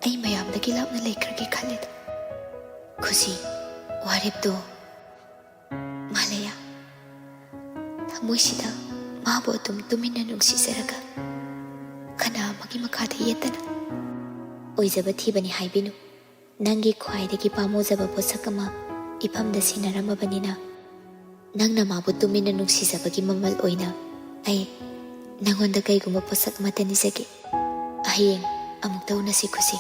ꯑꯩ ꯃꯌꯥꯝꯗꯒꯤ ꯂꯥꯞꯅ ꯂꯩꯈ꯭ꯔꯒꯦ ꯈꯜꯂꯦꯗ꯫ ꯈꯨꯁꯤ, ꯋꯥꯔꯦꯞꯇꯣ꯫ ꯃꯥꯂꯦꯌꯥ, ꯊꯃꯣꯏꯁꯤꯗ ꯃꯥꯕꯨ ꯑꯗꯨꯝ ꯇꯨꯃꯤꯟꯅ ꯅꯨꯡꯁꯤꯖꯔꯒ ꯀꯅꯥ ꯑꯃꯒꯤ ꯃꯈꯥꯗ ꯌꯦꯠꯇꯅ ꯑꯣꯏꯖꯕ ꯊꯤꯕꯅꯤ ꯍꯥꯏꯕꯤꯅꯨ꯫ ꯅꯪꯒꯤ ꯈ꯭ꯋꯥꯏꯗꯒꯤ ꯄꯥꯝꯃꯨꯖꯕ ꯄꯣꯠꯁꯛ ꯑꯃ ꯏꯐꯝꯗ ꯁꯤꯟꯅꯔꯝꯃꯕꯅꯤꯅ, ꯅꯪꯅ ꯃꯥꯕꯨ ꯇꯨꯃꯤꯟꯅ ꯅꯨꯡꯁꯤꯖꯕꯒꯤ ꯃꯃꯜ ꯑꯣꯏꯅ ꯑꯩ ꯅꯪꯉꯣꯟꯗ ꯀꯩꯒꯨꯝꯕ ꯄꯣꯠꯁꯛ ꯑꯃꯠꯇ ꯅꯤꯖꯒꯦ꯫ ꯍꯌꯦꯡ ꯑꯃꯨꯛꯇ ꯎꯅꯁꯤ ꯈꯨꯁꯤ꯫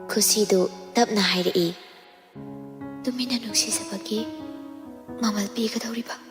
ꯈꯨꯁꯤꯗꯨ ꯇꯞꯅ ꯍꯥꯏꯔꯛꯏ꯫ ꯇꯨꯃꯤꯟꯅ ꯅꯨꯡꯁꯤꯖꯕꯒꯤ ꯃꯃꯜ ꯄꯤꯒꯗꯧꯔꯤꯕ꯫